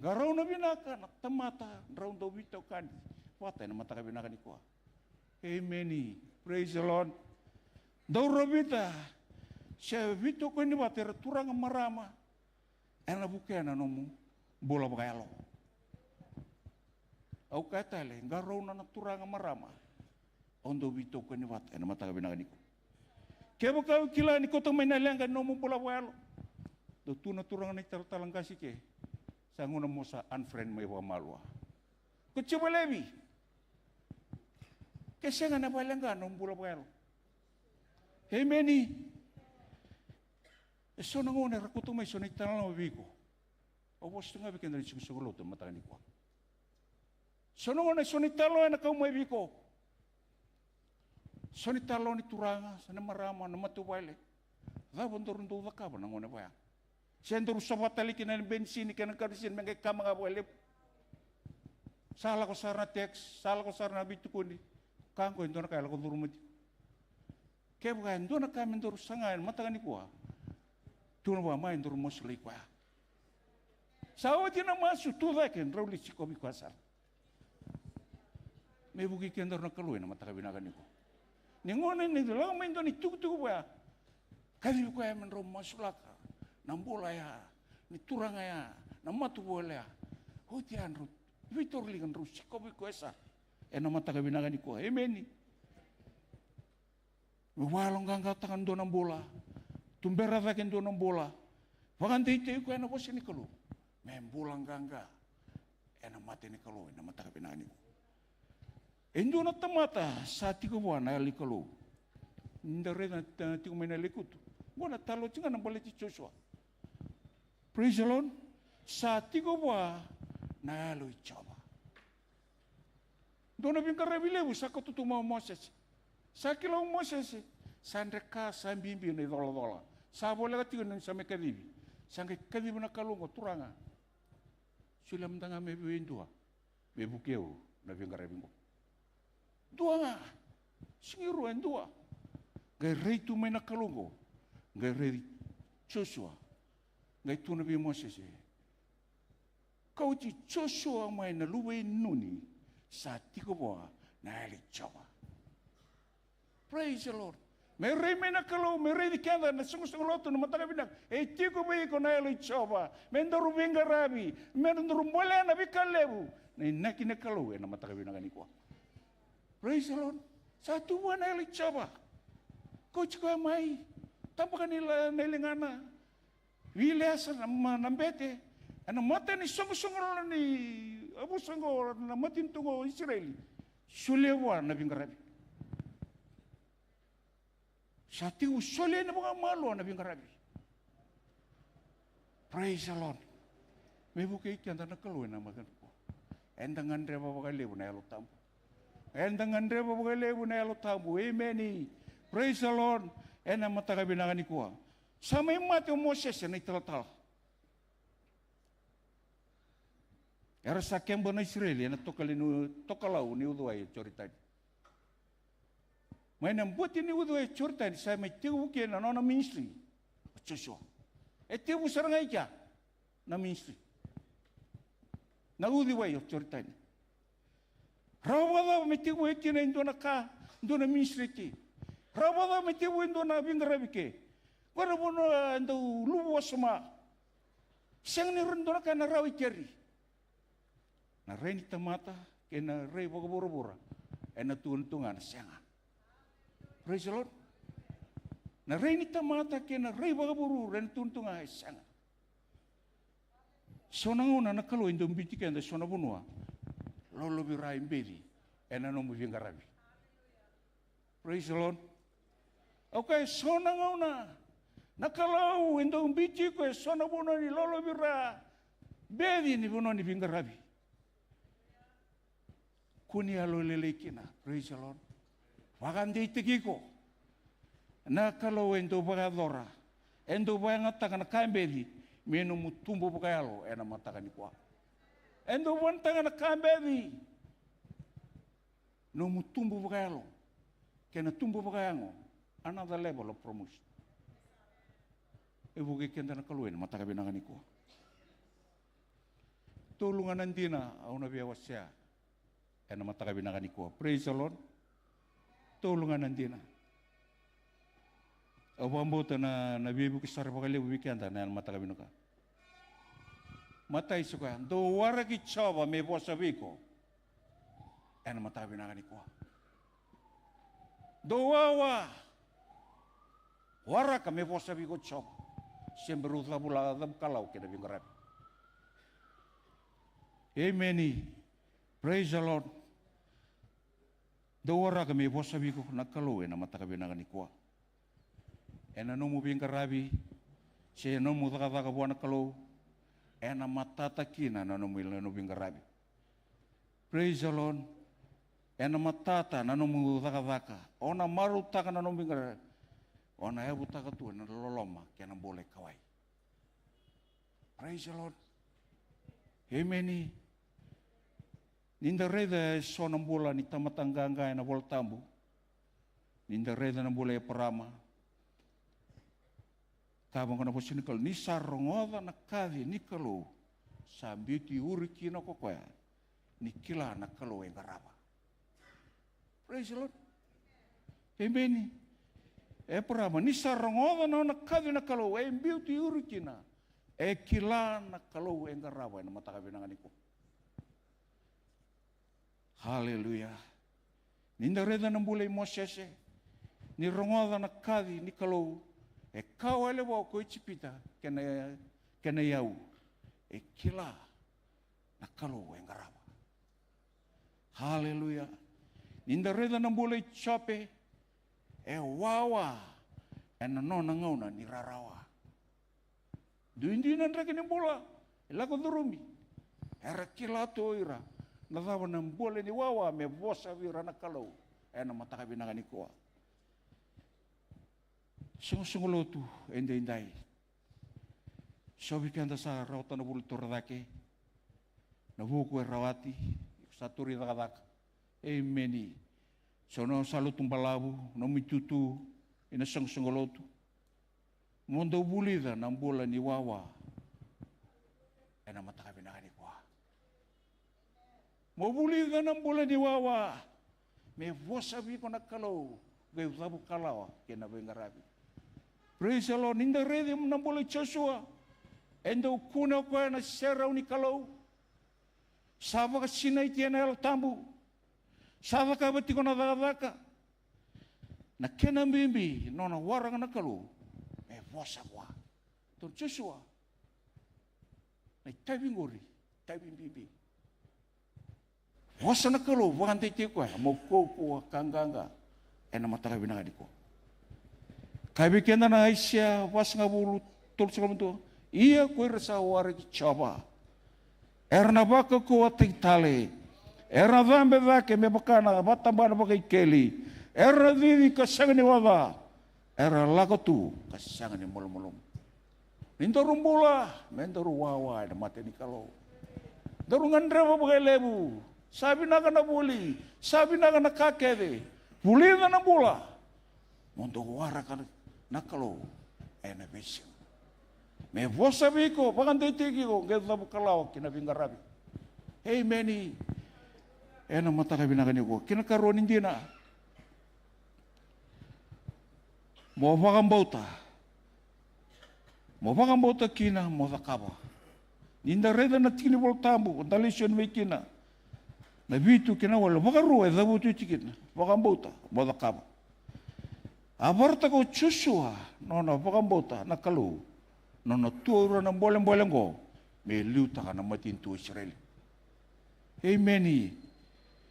Qarauna vinaka na tamata drau dau veitokani vata ena mataka vinaka nikua. Emeni. Praise the Lord. Dau ravita se veitokani vata era turaga, marama, ena vukea na nomu bula vakayalo. Au kaya tale, qarauna na turaga, marama au dau veitokani vata ena mataka vinaka nikua. Kevaka au kila ni kauta mai na leqa ni nomu bula vakayalo, dau tu na turaga na italatala qase ke, sa gauna mo sa unfriend mai vakamalua. Ko Jiova Levi, ke sega na vakaleqa na nomu bula vakayalo. Emeni. E so na gauna era kauta mai so na italanoa vei iko. Au vosa tu ga vei keda na isoqosoqo lotu ena mataka nikua. So na gauna e so na italanoa ena kau mai vei iko. So na italanoa ni turaga, so na marama, na matavuvale. Cava daru dau cakava na gauna vaya? Se daru sova tale kina na benisini kei na karusini me qai kama ga vakalevu. Sa lako sara na text, sa lako sara na veitukuni. Ka qo e dua na ka e lako curuma tiko. Kevaka e dua na ka me daru saga ena mataka nikua, tu na vua mai daru masulaki koya. Sa oti na masu, tu cake, drau lai sikovi koya sara. Me vukei kedaru na Kalou ena mataka vinaka nikua. Ni gauna ni lako mai dua na itukutuku vaya, kacivi koya me drau masulaka na bula ya, ni turaga ya, na matavuvale ya. Oti ya drau veitauriliga, drau sikovi koya sara ena mataka vinaka nikua. Emeni. Me vakayaloqaqataka dua na bula, tubera cake dua na bula, vakadeitaki koya ena vosa ni Kalou, me bula qaqa ena mata ni Kalou ena mataka vinaka nikua. E dua na tamata sa tiko vua na yalo ni Kalou. Ni da raica na, na tiko mai na lekutu. Qo na talo tiko ga na baleti Josua. Praise the Lord. Sa tiko vua na yalo i Jiova. Dua na veiqaravi levu sa kauta tu mai o Mosese. Sa kila o Mosese, sa dre ka sa bibi na icolacola. Sa voleka tiko ni sa mai kacivi. Sa qai kaciva na Kalou qo, Turaga, solia mada ga mai vei au e dua me vukei au na veiqaravi qo. Dua ga. Sega ni rua, e dua. Qai rai tu mai na Kalou qo. Qai rai Josua. Qai tukuna vei Mosese, kauti Josua mai na luve i Nuni, sa tiko vua na yalo i Jiova. Praise the Lord. Me rai mai na Kalou, me raici keda na soqosoqo lotu na mataka vinaka. E tiko vei iko na yalo i Jiova. Me daru veiqaravi, me daru bolea na veika levu. Na inaki na Kalou ena mataka vinaka nikua. Praise the Lord. Sa tu vua na yalo i Jiova. Kauti koya mai, tabaka na ligana. Vei Eleasa na, ma-, na bete, ena mata ni soqosoqo ni yavusa qo, na matanitu qo o Isireli. Solia vua na veiqaravi. Sa tiko solia ena vakamalua na veiqaravi. Praise the Lord. Me vukei keda na Kalou ena mataka nikua. Eda gadreva vakalevu na Yalo Tabu. Eda gadreva vakalevu na Yalo Tabu. Emeni. Praise the Lord. Ena mataka vinaka nikua. Sa mai mate o Mosese na italatala. Era sa keba na Isireli ena tokali ni, tokalau ni uciwai o Joritani. Mai na bote ni uciwai o Joritani sa mai tekivu kina na nona ministry o Josua. E tekivu sara ga i kea na ministry. Na uciwai o Joritani. Rawa vakacava me tekivu e kina e dua na ka, dua na ministry ke? Rawa vakacava me tekivu e dua na veiqaravi ke? Qo na vanua e dau luvu wasoma. Sega ni dua na ka ena rawa i keri. Na rai ni tamata kei na rai vakavuravura ena tukuna tu ga na sega. Praise the Lord. Na rai ni tamata kei na rai vakavuravura ena tukuna tu ga e sega. So na gauna na Kalou e dau biuti keda e so na vanua, lolovira e beci ena nomu veiqaravi. Praise the Lord. Au kaya, e so na gauna Na Kalou e dau biuti iko e so na vanua ni lolo vei ira beci ni vanua ni veiqaravi. Kua ni yalolelei kina. Praise the Lord. Vakadeitaki iko. Na Kalou e dau vakayacora, e dau vakayagataka na ka beci me nomu tubu vakayalo ena mataka nikua. E dau vakayagataka na ka beci nomu tubu vakayalo kei na tubu vakayago. Another level of promotion. E vukei keda na Kalou ena mataka vinaka nikua. Tolu ga na dina au na via wasea ena mataka vinaka nikua. Praise the Lord. Tolu ga na dina. Au vakabauta na, na veivuke sara vakalevu vei keda na mataka vinaka. Matai, sa koya, dou waraki Jiova me vosa vei iko ena mataka vinaka nikua. Dou wawa waraka me vosa vei iko Jiova. Se bera au cavu la, cavu kalawa kei na veiqaravi. Emeni. Praise the Lord. Dou waraka me vosa vei iko na Kalou ena mataka vinaka nikua. Ena nomu veiqaravi se nomu cakacaka vua na Kalou, ena matata kina na nomu, na nomu veiqaravi. Praise the Lord. Ena matata na nomu cakacaka, o na marautaka na nomu veiqaravi, o na yavutaka tu ena loloma kei na bula e kauwai. Praise the Lord. Emeni. Ni da raica e so na bula ni tamata qaqa ena Vola Tabu, ni da raica na bula i Eparama, ka vaka na vosa ni Kalou, ni sa rogoca na kaci ni Kalou, sa biuti uri kina ko koya, ni kila na Kalou e qarava. Praise the Lord. Emeni. Eparama, ni sa rogoca na nona kaci na Kalou, e biuti uri kina, e kila na Kalou e qarava ena mataka vinaka nikua. Haleluya. Ni da raica na bula i Mosese, ni rogoca na kaci ni Kalou, e ka wale vua ko Ijipita kei na, kei na iyau, e kila na Kalou e qarava. Haleluya. Ni da raica na bula i Jope, e wawa ena nona gauna ni rarawa. Duidui na draki ni bula e lako curumi. Era kila tu o ira na cava na bula ni wawa me vosa vei ira na Kalou ena mataka vinaka nikua. Soqosoqo lotu edaidai. So vei keda sa rawata na vuli torocake, na vuku e rawati, sa turi cakacaka. Emeni. So na sa lotu balavu, nomu itutu ina soqosoqo lotu. Mo dou vulica na bula ni wawa ena mataka vinaka nikua. Mo vulica na bula ni wawa me vosa vei iko na Kalou, qai cavu kalawa kei na veiqaravi. Praise the Lord. Ni da raica na bula i Josua, e dau kune o koya na serau ni Kalou. Sa vakasinaiti ena Yalo Tabu. Sa cakava tiko na cakacaka. Na kena bibi, nona waraka na Kalou me vosa vua. Tou Josua, na itavi qori, itavi bibi. Vosa na Kalou, vakadeitaki koya mo kaukauwa ka qaqa ena mataka vinaka nikua. Kaya vei keda na Aisea vasagavulu, tolusagavulu ka dua: Ia ko ira sa waraki Jiova, era na vakaukauwataki tale, era na cabe cake me vaka na tabana vakaikeli, era na cici ka sega ni oca, era lako tu ka sega ni malumalumu. Ni daru bula, me daru wawa ena mata ni Kalou. Daru gadreva vakalevu, sa vinaka na vuli, sa vinaka na ka kece. Vulica na bula, mo dou waraka na Kalou ena veisiga. Me vosa vei iko, vakadeitaki iko, qai cavu kalawa kei na veiqaravi. Emeni. Ena mataka vinaka nikua, kena ikarua ni dina, mo vakabauta. Mo vakabauta kina mo cakava. Ni da raica na tiki ni Vola Tabu, da lesoni mai kina, na vitu kei na walu, vakarua e cavuti oti kina, vakabauta mo cakava. A vakarautaka o Josua na nona vakabauta na Kalou, na nona tu o ira na bolebole oqo me liutaka na matanitu o Isireli. Emeni.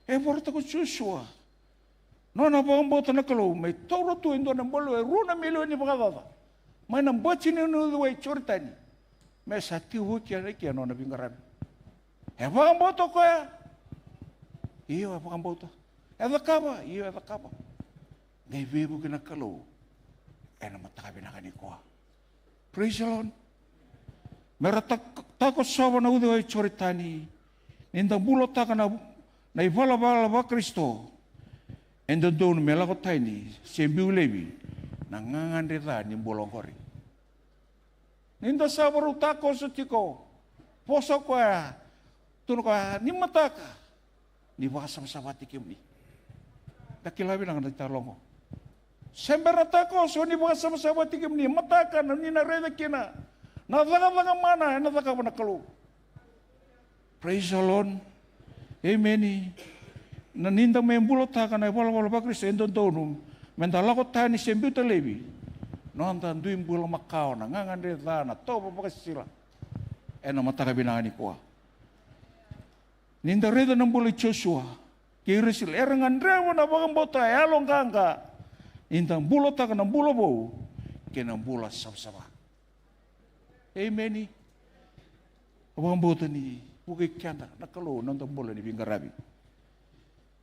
E vakarautaka o Josua na nona vakabauta na Kalou me taura tu e dua na bolebole, e rua na milioni vakacaca. mai na bati ni uciwai Joritani, me sa tekivu kina i ke na nona veiqaravi. E vakabauta o koya? Io, e vakabauta. E cakava? Io, e cakava. Qai veivuke na Kalou ena mataka vinaka nikua. Praise the Lord. Me ra tak-, takosova na uciwai Joritani, ni da bulataka na, na ivalavala vaKarisito, e dodonu me lako tani se biu laivi na gagadre ca ni bula oqori. Ni da sa varau takoso tiko, vosa o koya, tukuna o koya, ni mataka, ni vakasavasavataki kemuni. Da kila vinaka na italanoa oqo. Se bera na takoso, ni vakasavasavataki kemuni, mataka na ni na raica kina na cakacaka mana ena cakava na Kalou. Praise the Lord. Emeni. Na ni da mai bulataka na ivalavala vaKarisito, e dodonu me da lako tani se biuta laivi noda dui bula makawa, na gagadre ca, na tovo vakasisila. Ena mataka vinaka nikua, ni da raica na bula i Josua kei Isireli, era gadreva na vakabauta yaloqaqa ni da bulataka na bula vou kei na bula savasava. Emeni. Vakabauta ni vukei keda na Kalou na noda bula ni veiqaravi.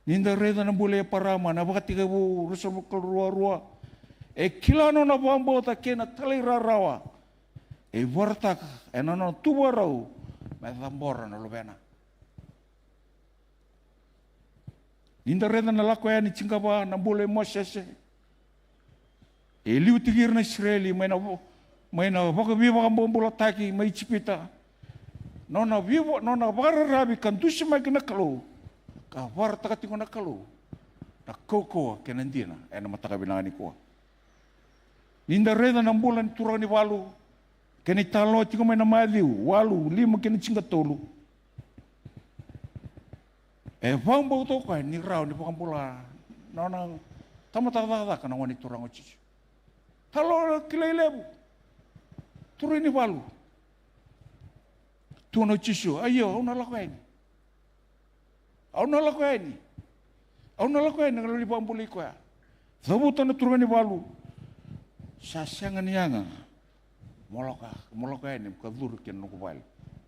Ni da raica na bula i Eparama, na Vakatekivu ruasagavulu ka rua, rua. E kila na nona vakabauta kei na talairawarawa e vakarautaka ena nona tu vakarau me cabora na luvena. Ni da raica na Lako Yani tinikava, na bula i Mosese, e liutaki ira na Isireli mai na vo-, mai na vaka-, veivakabobulataki mai Ijipita. Nona vivo-, nona vakararavi ka dusimaki na Kalou, ka vakarautaka tiko na Kalou na kaukauwa kei na dina ena mataka vinaka nikua. Ni da raica na bula ni turaga ni valu, kei na italanoa tiko mai na Maciu walu, lima kei na tinikatolu. E vakabauta o koya ni rawa ni vakabula na nona tamata cakacaka na Gone Turaga o Jisu. Talanoa kilai levu. Turaga ni valu. Tukuna o Jisu, io, au na lako yani. Au na lako yani. Au na lako yani, na Kalou ni vakabulai koya. Cavuta na turaga ni valu. Sa sega ni yaga mo lako, mo lako yani ka curu ki na noqu vale.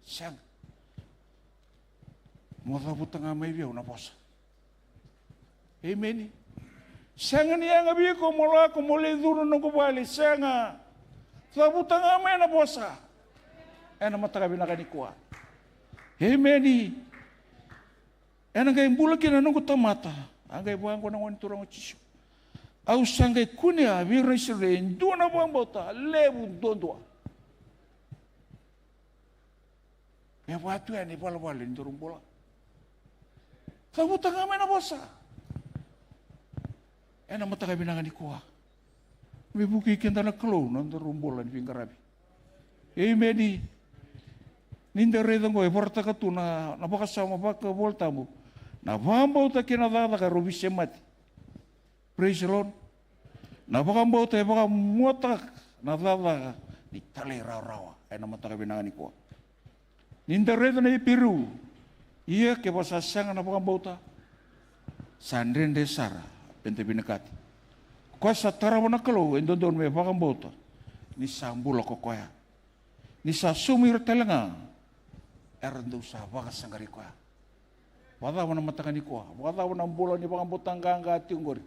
Sega. Mo cavuta ga mai vei au na vosa. Emeni. Sega ni yaga vei iko mo lako mo lai curu na noqu vale, sega. Cavuta ga mai na vosa. Ena mataka vinaka nikua. Emeni. Ena qai bula kina na noqu tamata. A qai vaqo na Gone Turaga o Jisu. Au sa qai kunea vei ira na Isireli e dua na vakabauta levu duadua. Me vaka tu yani ivalavala ni daru bula. Cavuta ga mai na vosa. Ena mataka vinaka nikua. Me vukei keda na Kalou na nodaru bula ni veiqaravi. Emeni. Ni da raica oqo e vakarautaka tu na, na vakasama vakaivolatabu. Na vakabauta kei na cakacaka e rau veisemati. Praise the Lord. Na vakabauta e vakamuataka na cakacaka ni talairawarawa ena mataka vinaka nikua. Ni da raica na Iperiu, ia kevaka sa sega na vakabauta, sa dredre sara me da vinakati. Koya sa tarava na Kalou e dodonu me vakabauta ni sa bula ko koya. Ni sa saumi ira tale ga era dau sa vakasaqarai koya. Vakacava na mataka nikua? Vakacava na bula ni vakabauta qaqa tiko qori?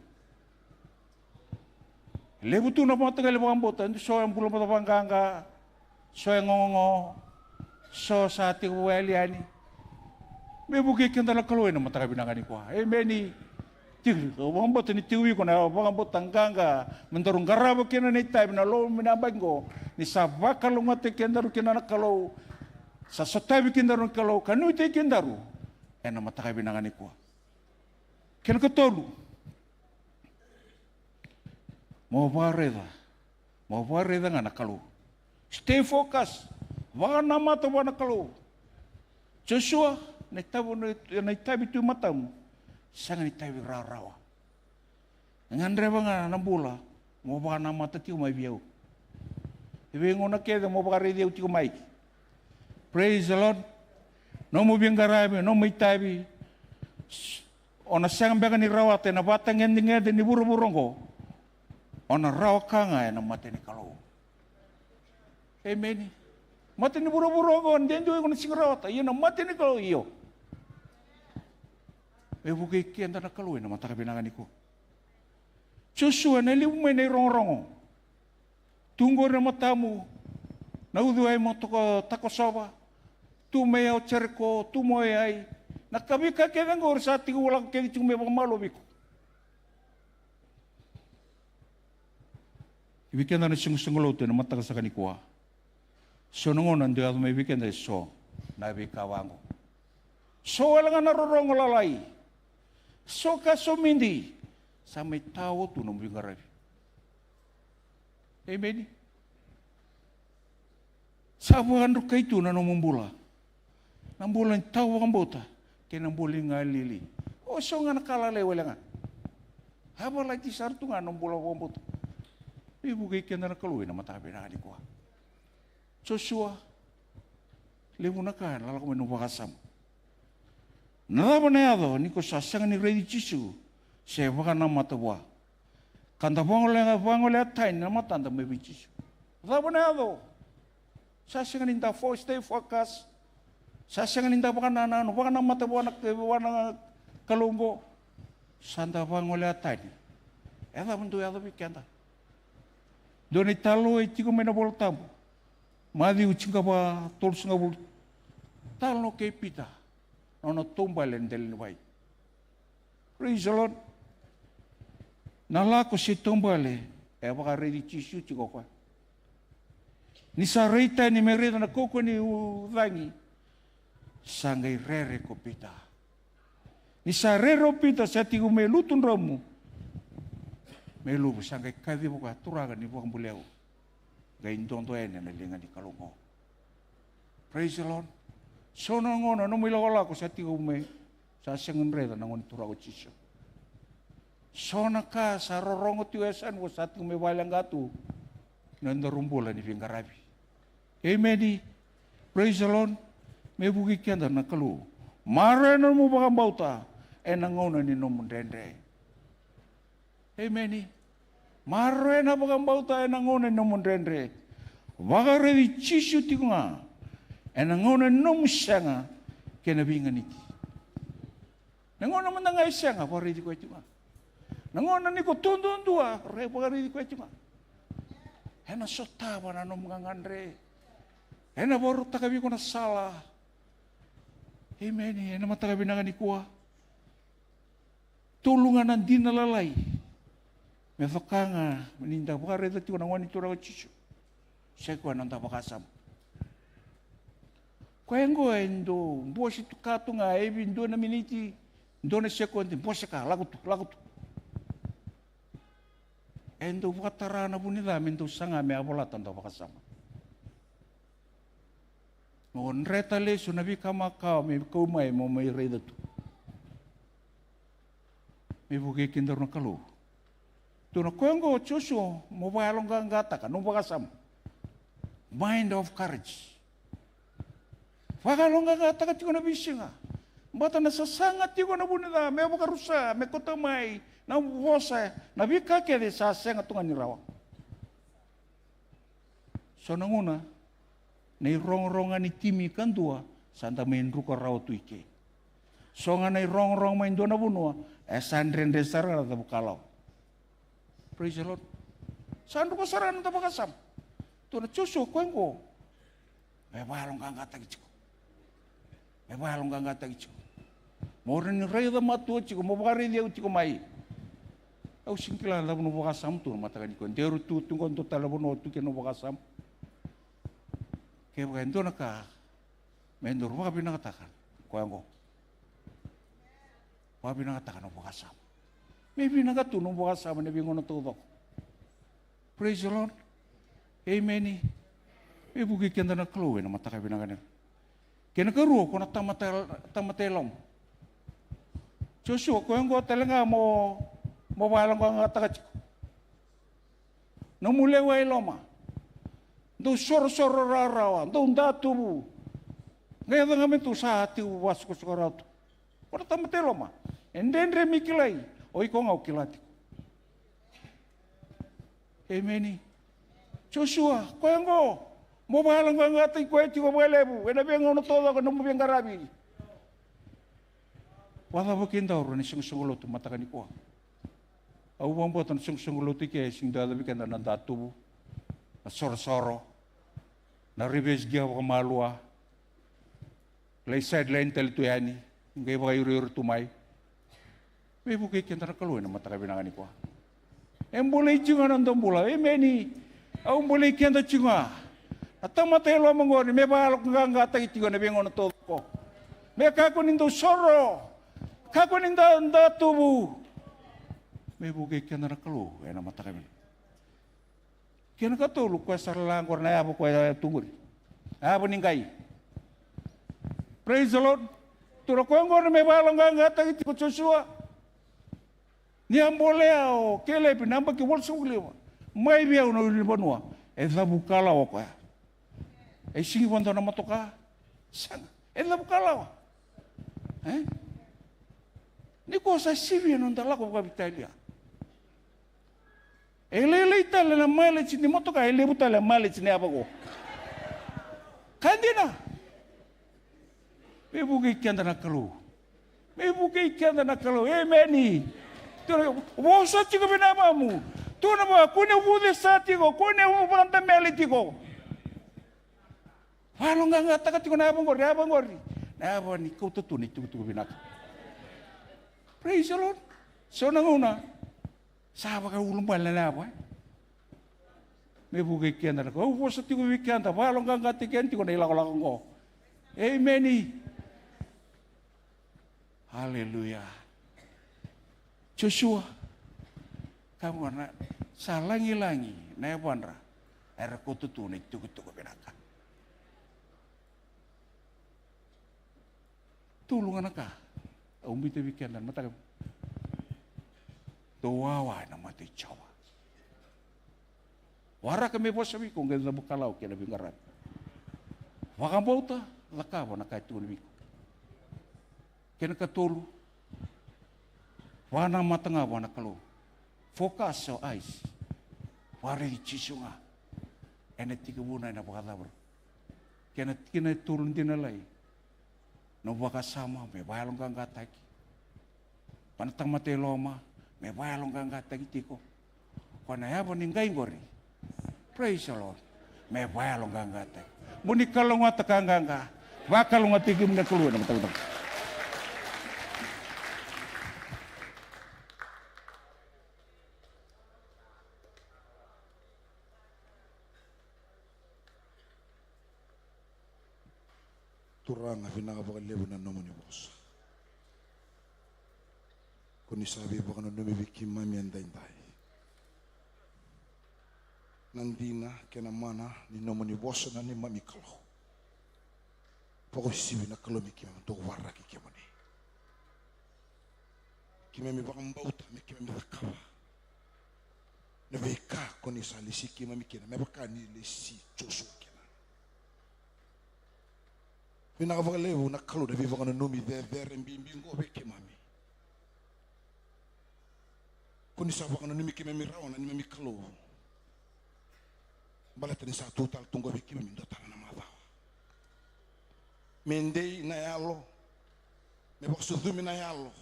Levu tu na mataqali vakabauta, e dua so e bula mada vakaqaqa, so e gogogo, so sa tiko vakayali yani. Me vukei keda na Kalou ena mataka vinaka nikua. Emeni. Tiko, au vakabauta ni tiko vei iko na vakabauta qaqa me daru qarava kina na itavi na loma ni yabaki qo, ni sa vakalougatataki kedaru kina na Kalou, sa sotavi kedaru na Kalou, ka nuitaki kedaru ena mataka vinaka nikua. Kena katolu, mo vakaraica. Mo vakaraica ga na Kalou. Stay focus. Vakanamata vua na Kalou. Josua, na itavi, na itavi tu e matamu, sega ni itavi rawarawa. E gadreva ga na bula mo vakanamata tiko mai vei au. E veigauna kece mo vakaraici au tiko mai. Praise the Lord. Nomu veiqaravi, nomu itavi, o na sega beka ni rawata ena vatagedegede ni vuravura oqo. O na rawa ka ga ena mata ni Kalou. Emeni. Mata ni vuravura oqo, de dua iko na sega ni rawata, ia na mata ni Kalou, io. Me vukei keda na Kalou ena mataka vinaka nikua. Josua, na levu mai na irogorogo. Tu qori na matamu, na uciwai mo toko, takosova. Tu mai o Jeriko, tu mai Ai. Na ka, veika kece qori sa tiko, lako kece tiko me vakamalua vei iko. Vei keda na soqosoqo lotu ena mataka saka nikua. So na gauna dau yaco mai vei keda eso na veika vaqo. So wale ga na rorogo lalai. So ka somidi. Sa mai tao tu na nomu veiqaravi. Emeni. Sa vakadrukai tu na nomu bula. Na bula ni tawa vakabauta kei na bula ni galili. O so ga na ka lalai wale ga. A valati sara tu ga na bula vakabauta. Me vukei keda na Kalou ena mataka vinaka nikua. Josua, levu na ka ena lako mai na vakasama. Na cava na yaco ni ko sa sega ni raici Jisu se vakanamata vua? Ka da vagolea, vagolea tani na matada mai vei Jisu. Cava na yaco? Sa sega ni da fo-, stay focus. Sa sega ni da vakanananu, vakanamata vua na, vua na Kalou oqo. Sa da vagolea tani. E cava dau yaco vei keda? Dua na italanoa e tiko mai na iVolatabu. Maciu tinikava, tolusagavulu. Talanoa kei Pita. Na nona taubale ena dela ni vai. Praise the Lord. Na lako se taubale, e vakaraici Jisu tiko o koya. Ni sa rai tani me raica na kaukauwa ni u-, cagi, sa qai rere ko Pita. Ni sa rere o Pita, sa tiko me lutu dromu, me luvu, sa qai kaciva o koya, Turaga ni vakabulai au. Qai dodo yani ena liga ni Kalou oqo. Praise the Lord. So na gauna nomu ilakolako sa tiko me, sa sega ni raica na Gone Turaga o Jisu. So na ka sa rorogo tiko e yasana, ko sa tiko me vakaleqa tu na nodaru bula ni veiqaravi. Emeni. Praise the Lord. Me vukei keda na Kalou. Maroroya na nomu vakabauta ena gauna ni nomu dredre. Emeni. Maroroya na vakabauta ena gauna ni nomu dredre. Vakaraici Jisu tiko ga ena gauna ni nomu sega kei na veiganiti. Na gauna mada ga e sega, vakaraici koya tiko ga. Na gauna ni ko tu duadua, rai, vakaraici koya tiko ga. Ena sotava na nomu gagadre. Ena vakarautaka vei iko na sala. Emeni. Ena mataka vinaka nikua. Tolu ga na dina lalai me vaka ga ni da vakaraica tiko na Gone Turaga o Jisu. Sa i koya na noda vakasama. Koya oqo e dau bose tu ka tu ga, e vei dua na miniti, dua na sekodi, bose ka, lako tu, lako tu. E dau vakatara na vu ni ca me dau saga me a volata na noda vakasama. Mo dreta lesu na veika makawa me kau mai mo mai raica tu. Me vukei kedaru na Kalou. Tukuna o koya oqo, Josua, mo vakayaloqaqataka nomu vakasama. Mind of courage. Vakayaloqaqataka tiko na veisiga. Baleta na sasaga tiko na vu ni ca me vakarusa, me kauta mai na vosa, na veika kece sa sega tu ga ni rawa. So na gauna na irogorogo ga ni timi kadua sa da mai druka rawa tu i ke. So ga na irogorogo mai dua na vanua e sa dredre sara ga na cavukalawa. Praise the Lord. Sa druka sara ga na noda vakasama. Tukuna o Josua, o koya oqo me vakayaloqaqataki tiko. Me vakayaloqaqataki tiko. Mo rawa ni raica matua tiko, mo vakaraici au tiko mai. Au sega ni kila na cava nomu vakasama tu na mataka nikua. De ru tu, tu qo dua tale na vanua tu kina nomu vakasama. Kevaka e dua na ka me daru vakavinakataka, koya oqo. Vakavinakataka nomu vakasama. Me vinaka tu nomu vakasama ena veigauna taucoko. Praise the Lord. Emeni. Me vukei keda na Kalou ena mataka vinaka nikua. Kena ikarua, ko na tamata, tamata e loma. Josua, o koya oqo tale ga mo, mo vakayaloqaqataka tiko. Nomu lewa e loma. Dau sorosoro rawarawa, dau datuvu. Qai yaco ga me dau sa tiko vakasokosokorawa tu. Ko na tamata e loma. E dredre me kilai, o iko ga o kila tiko. Emeni. Josua, o koya oqo. Mo vakayaloqaqataki koya tiko vakalevu ena veigauna taucoko na nomu veiqaravi. Vakacava keidaru ena isoqosoqo lotu mataka nikua? Au vakabauta na isoqosoqo lotu i ke e sega ni dau yacovi keda na datuvu, na sorosoro, na reverse gear vakamalua, lai sideline tale tu yani, qai vakairiori tu mai. Me vukei keda na Kalou ena mataka vinaka nikua. E bolei tiko ga na noda bula. Emeni. Au bolei keda tiko ga. Na tamata e loma qori me vakayaloqaqataki tiko ena veigauna taucoko. Me kakua ni dau soro. Kakua ni da, datuvu. Me vukei keda na Kalou ena mataka vinaka. Kena katolu, koya sa la qori na yava koya e tu qori. Yava ni qai. Praise the Lord. Turaga, koya qori me vakayaloqaqataki tiko o Josua. Ni a bolea o Kelepi na yabaki walusagavulu ka lima mai vei au na ulunivanua, e cavu kalawa o koya. E sigi vakadua na motoka. Sega. E cavu kalawa. E? Nikua sa sivia na noda lako vakaveitalia. E lailai tale na mileage ni motoka, e levu tale na mileage ni yava qo. Ka dina. Me vukei keda na Kalou. Me vukei keda na Kalou. Emeni. Tukuna, vosa tiko vei na yavamu. Tukuna vua, kua ni vucesa tiko, kua ni vakadamele tiko. Vakayaloqaqataka tiko na yava qori, yava qori. Na yava ni kauta tu na itukutuku vinaka. Praise the Lord. So na gauna sa vakaulubale na yava, e? Me vukei keda na Kalou. Au vosa tiko vei keda, vakayaloqaqataki keda tiko na ilakolako oqo. Emeni. Aleluya. Josua, ka vua na, sa lagilagi na yavadra era kauta tu na itukutuku vinaka. Tolu ga na ka au biuta vei keda na mataka. Dou wawa ena mata i Jiova. Waraka me vosa vei iko, qai cavu kalawa kei na veiqaravi. Vakabauta, cakava na ka e tukuna vei iko. Kena katolu, vakanamata ga vua na Kalou. Focus your eyes. Vakaraici Jisu ga. Ena tekivuna ena vakacavara. Kena tikina e tolu dina lai. Na vakasama me vakayaloqaqataki. Vua na tamata e loma me vakayaloqaqataki tiko. Ko na yava ni qai qori. Praise the Lord. Me vakayaloqaqataki. Mo ni kalougata ka qaqa. Vakalougatataki kemuni na Kalou ena mataka. Turaga, vinaka vakalevu na nomuni vosa. Ko ni sa veivakananumi vei keimami edaidai. Na dina kei na mana ni nomuni vosa na neimami Kalou. Vakauasivi na Kalou me keimami dau waraki kemuni. Keimami vakabauta me keimami cakava na veika ko ni sa lesi keimami kina, me vaka ni lesi Josua kina. Vinaka vakalevu na Kalou na veivakananumi cecere bibi qo vei keimami. Ko ni sa vakananumi keimami rawa na neimami Kalou. Baleta ni sa tu tale tu qo vei keimami dua tale na macawa. Me dei na yalo, me vakasucumi na yalo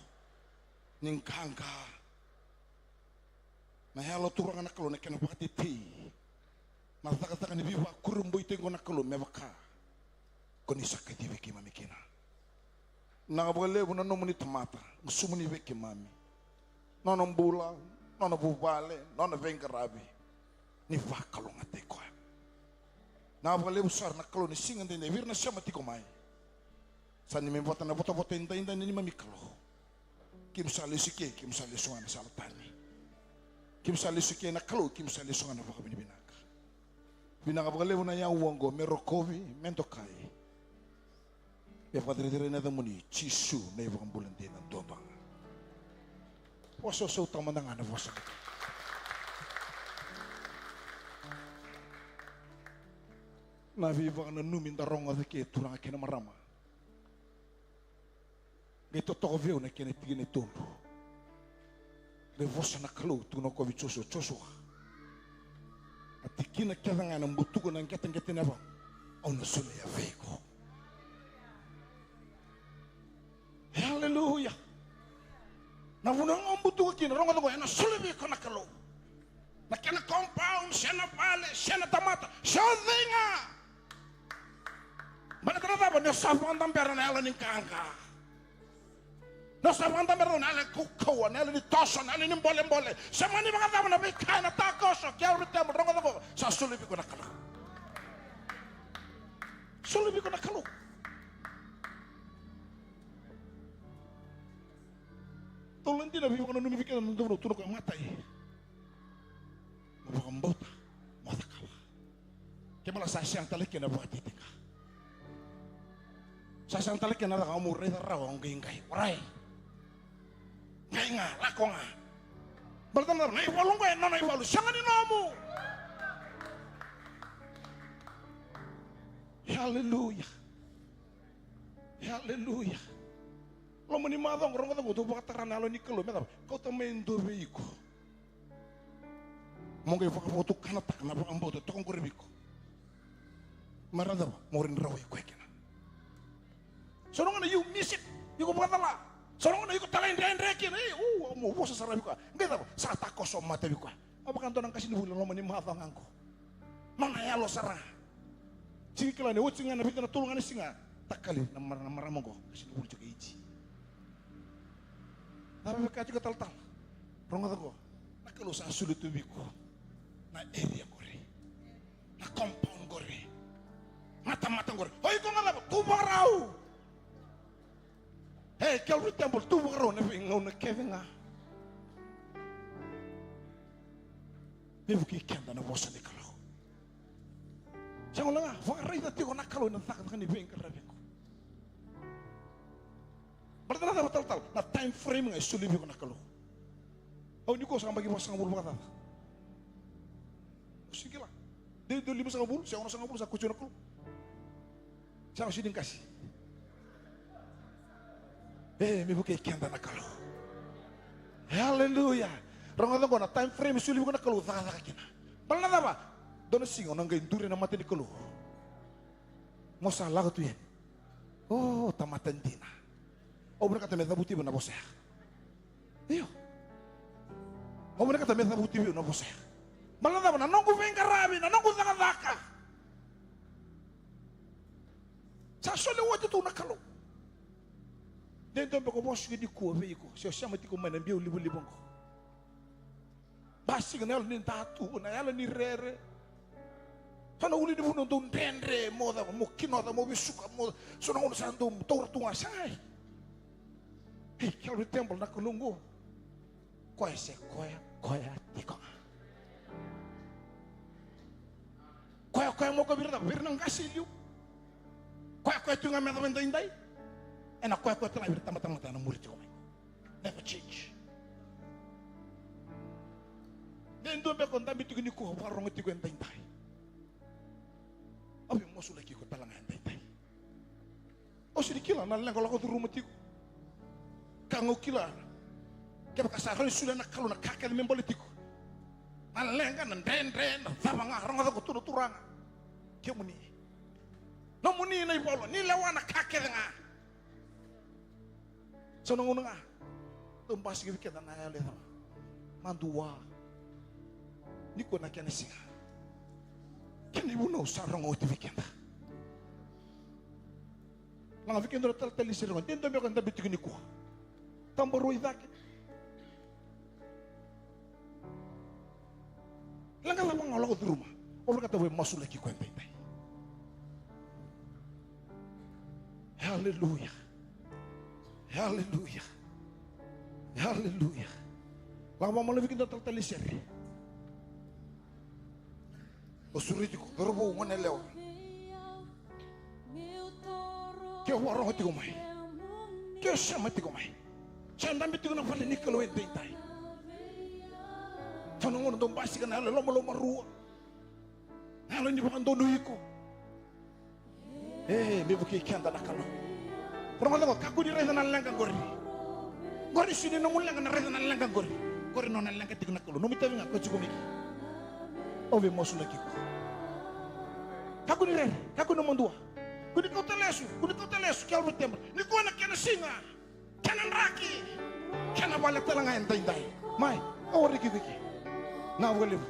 ni qaqa. Na yalo, Turaga na Kalou, na kena vakatetei. Na cakacaka ni veivakurabuitaki qo na Kalou me vaka ko ni sa kacivi keimami kina. Vinaka vakalevu na nomuni tamata, gusumuni vei keimami. Nona bula, nona vuvale, nona veiqaravi. Ni vakalougatataki koya. Vinaka vakalevu sara na Kalou ni siga daidai vei ira na sema tiko mai. Sa neimami vata na votavota edaidai na neimami Kalou. Keimami sa lesu i ke, keimami sa lesu ga na sala tani. Keimami sa lesu i ke na Kalou, keimami sa lesu ga na vakavinavinaka. Vinaka vakalevu na yaua oqo me rokovi, me dokai. Me vakacerecerei na yacamuni Jisu na iVakabula dina duadua ga. Vosa, vosa, sautaka mada ga na vosa. Na veivakananumi da rogoca ke, turaga kei na marama. Qai totoka vei au na kena tikina e tolu. Qai vosa na Kalou, tukuna o koya vei Josua, Josua, a tikina kece ga ena butuka na qeteqete ni yavamu, Au na solia vei iko. Haleluya. Na vanua ga o butuka kina, rogoca qo, ena solia vei iko na Kalou. Na kena compound, se na vale, se na tamata, se o cei ga. Baleta na cava? Ni o sa vakadabera na yalo ni qaqa. Ni o sa vakadabera na yalo ni kaukauwa, na yalo ni toso, na yalo ni bolebole. Se mani vakacava na veika ena takoso, Calvary Temple, rogoca qo, sa solia vei iko na Kalou. Solia vei iko na Kalou. Tolu na dina veivakananumi vei keda na dodonu, tukuna o koya, matai, mo vakabauta, mo cakava. Kevaka sa sega tale kina na vakatitiqa, sa sega tale kina na caka, mo raica rawa o qaiqai. Warai. Qai ga, lako ga. Baleta na cava? Na ivalu qo e nona ivalu, sega ni nomu. Haleluya. Haleluya. Loma ni macawa qo, rogoca qo, dou vakatara na yalo ni Kalou me cava? Kauta mai e dua vei iko. Mo qai vakavotukanataka na vakabauta toka qori vei iko. Me ra cava? Mo ridrawai koya kina. So na gauna you miss it, iko vakacala. So na gauna iko talaidredre kina, e, u, mo vosa sara vei koya. Qai cava? Sa takoso mata vei koya. A vaka dua na qasenivuli loma ni macawa ga qo. Nona yalo sara ga. Sega ni kila ni oti ga na vica na tolu ga na siga, takali na mara-, na marama qo, qasenivuli tiko e Iji. Cava e vaka tiko, talatala? Rogoca qo. Na Kalou sa solia tu vei iko na area qori, na compound qori, na tamata qori. O iko ga cava? Tu vakarau. E, Calvary Temple, tu vakarau na veigauna kece ga. Me vukei keda na vosa ni Kalou. Sa gole ga, vakaraica tiko na Kalou ena cakacaka ni veiqaravi qo. Baleta na cava, talatala? Na time frame ga e solia vei iko na Kalou. Au nikua sa yabaki vasagavulu vakacaca. Au sega ni kila. Dei dua limasagavulu se onosagavulu sa kauti au na Kalou. Sa sega ni qase. E, me vukei keda na Kalou. Haleluya. Rogoca qo, na time frame e solia vei iko na Kalou, cakacaka kina. Baleta na cava? Dua na siga o na qai duri ena mata ni Kalou. Mo sa lako tu yani. O, tamata dina. Au vinakata me cavuti vei au na vosa ya. Io. Au vinakata me cavuti vei au na vosa ya. Baleta na cava? Na noqu veiqaravi, na noqu cakacaka. Sa solia oti tu na Kalou. De dua beka o vosa tiko nikua vei iko, se o sema tiko mai na biau livaliva qo. Basika na yalo ni datuvu, na yalo ni rere. Sa na ulunivanua dau dredre, mo cava, mo kinoca, mo vesuka, mo, so na gauna sa dau taura tu ga, sa. Ei, Calvary Temple, na Kalou qo. Koya se koya, koya tiko ga. Koya, koya mo ka vira, vira na qase e liu. Koya, koya tiko ga me cava, edaidai. Ena koya, koya tale ga vira tabatamata ena muri tiko mai. Never change. De dua beka o dabe tiko nikua, vakarorogo tiko edaidai. Au via masulaki iko tale ga edaidai. Au sega ni kila na leqa o lako curuma tiko. Ka ga au kila, kevaka sa rawa ni solia na Kalou na ka kece me baleti iko, na leqa, na dredre, na cava ga, rogoca qo, tu na Turaga. Kemuni. Nomuni na ivalu, ni lewa na ka kece ga. Sa na gauna ga dau basika vei keda na yalo e cava? Madua. Nikua na kena siga. Kena ivunau sa rogo oti vei keda. Laga vei keda na talatala ni sere qo, de dua beka o dabe tiko nikua. Tabarua i cake. Leqa cava ga o lako curuma, au vinakata au via masulaki iko edaidai. Haleluya. Haleluya. Haleluya. Laga vakamalo vei keda na talatala ni sere. O sureti iko, cauravou, goneyalewa. Ke o vakarorogo tiko mai, ke o sema tiko mai, sa dabe tiko na vale ni Kalou edaidai. Sa na gauna dau basika na yalo e lomalomarua, na yalo ni vakadonui iko. E, me vukei keda na Kalou. Rogoca qo, kakua ni raica na leqa qori. Qori sega ni nomu leqa na raica na leqa qori. Qori nona leqa tiko na Kalou. Nomu itavi ga, ko tiko mai ke. Au via masulaki iko. Kakua ni rere, kakua ni madua. Kua ni kauta lesu, kua ni kauta lesu ki yalo ni tevoro. Nikua na kena siga, kena draki, kena vale tale ga edaidai. Mai, au waraki iko eke. Vinaka vakalevu.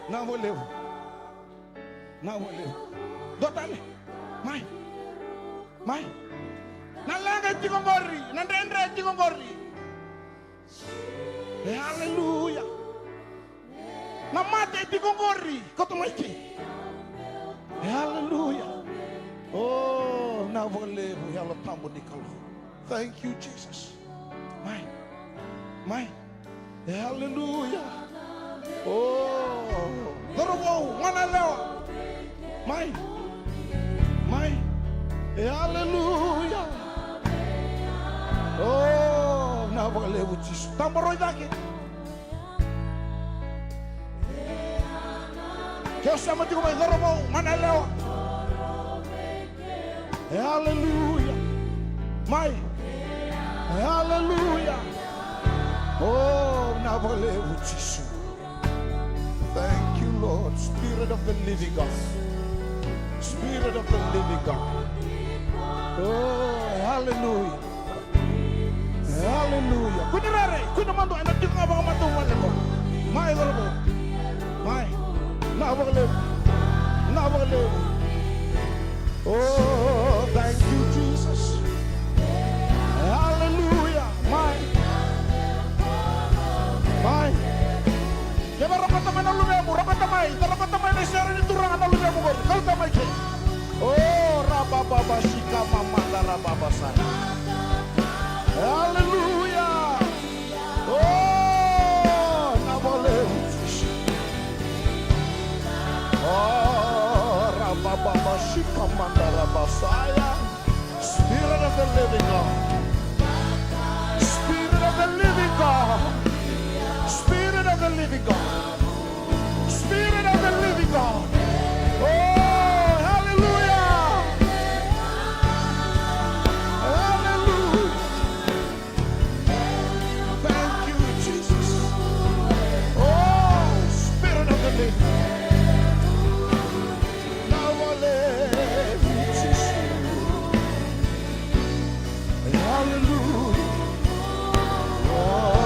Vinaka vakalevu. Vinaka vakalevu. Dua tale. Mai. Mai. Na leqa e tiko qori, na dredre e tiko qori. E, aleluya. Na mate e tiko qori, kauta mai ke. E, aleluya. O, vinaka vakalevu, Yalo Tabu ni Kalou. Thank you, Jesus. Mai. Mai. E, aleluya. O, cauravou, goneyalewa. Mai. Mai. E, aleluya. O, vinaka vakalevu, Jisu. Tabaroi cake. Ke o sema tiko mai, cauravou, goneyalewa. E, aleluya. Mai. E, aleluya. O, vinaka vakalevu, Jisu. Thank you, Lord. Spirit of the living God. Spirit of the living God. O, e, aleluya. Aleluya. Kua ni rere, kua ni madua, ena tiko ga vakamatau vale qo. Mai, cauravou. Mai. Vinaka vakalevu. Vinaka vakalevu. Oh, thank you, Jesus. Aleluya. Mai. Mai. Kevaka rokota mai na luvemu, rokota mai, da rokota mai na isere ni Turaga na luvemu qori, kauta mai ke. O, rabababa, shika mamada, rababasaya. Aleluya. O, na vale. O, rabababa, shika mada, rabasaya. Spirit of the living God. Spirit of the living God. Spirit of the living God. Spirit of the living God. Oh, hallelujah. Hallelujah. Thank you, Jesus. Oh, Spirit of the living God. Na vale, Jesus. Hallelujah. Oh,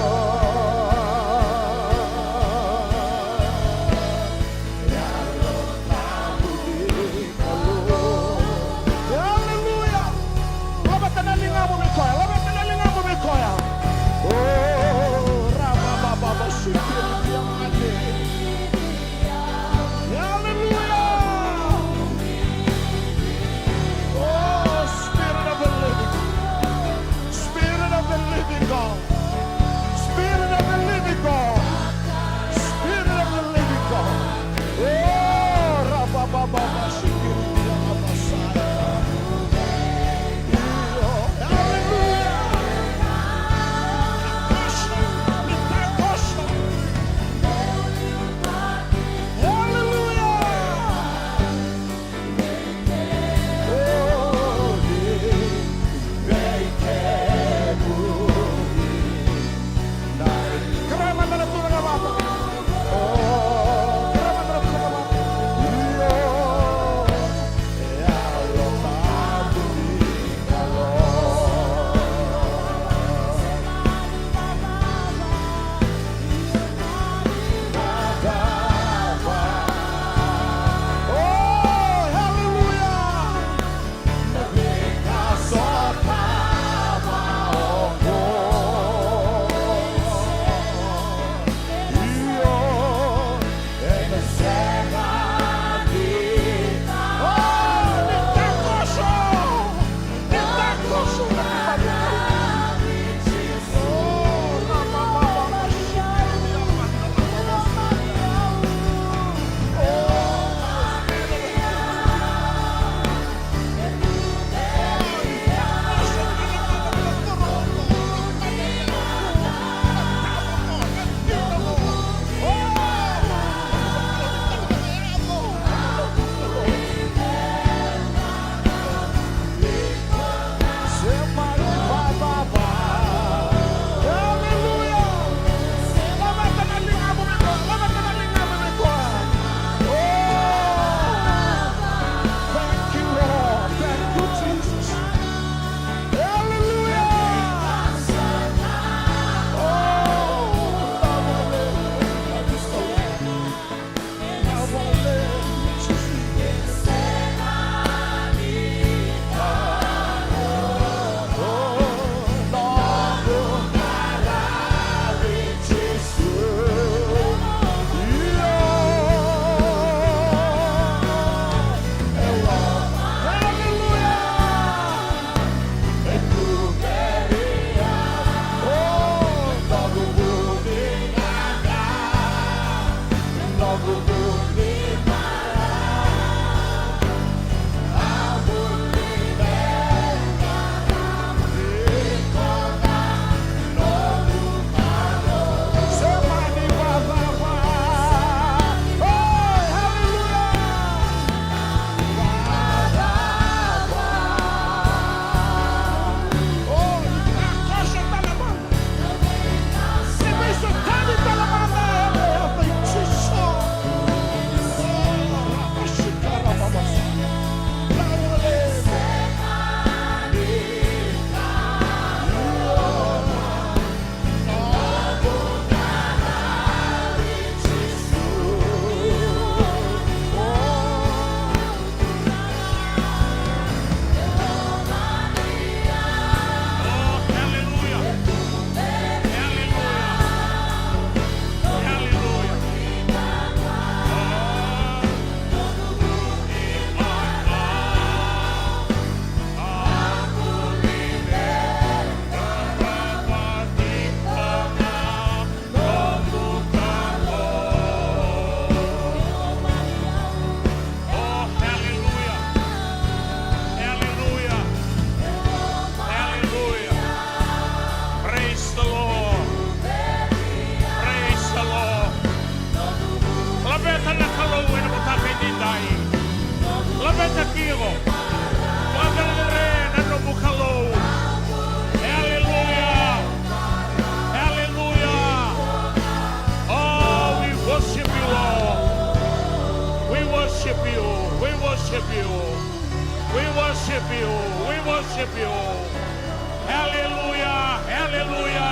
Haleluya, haleluya,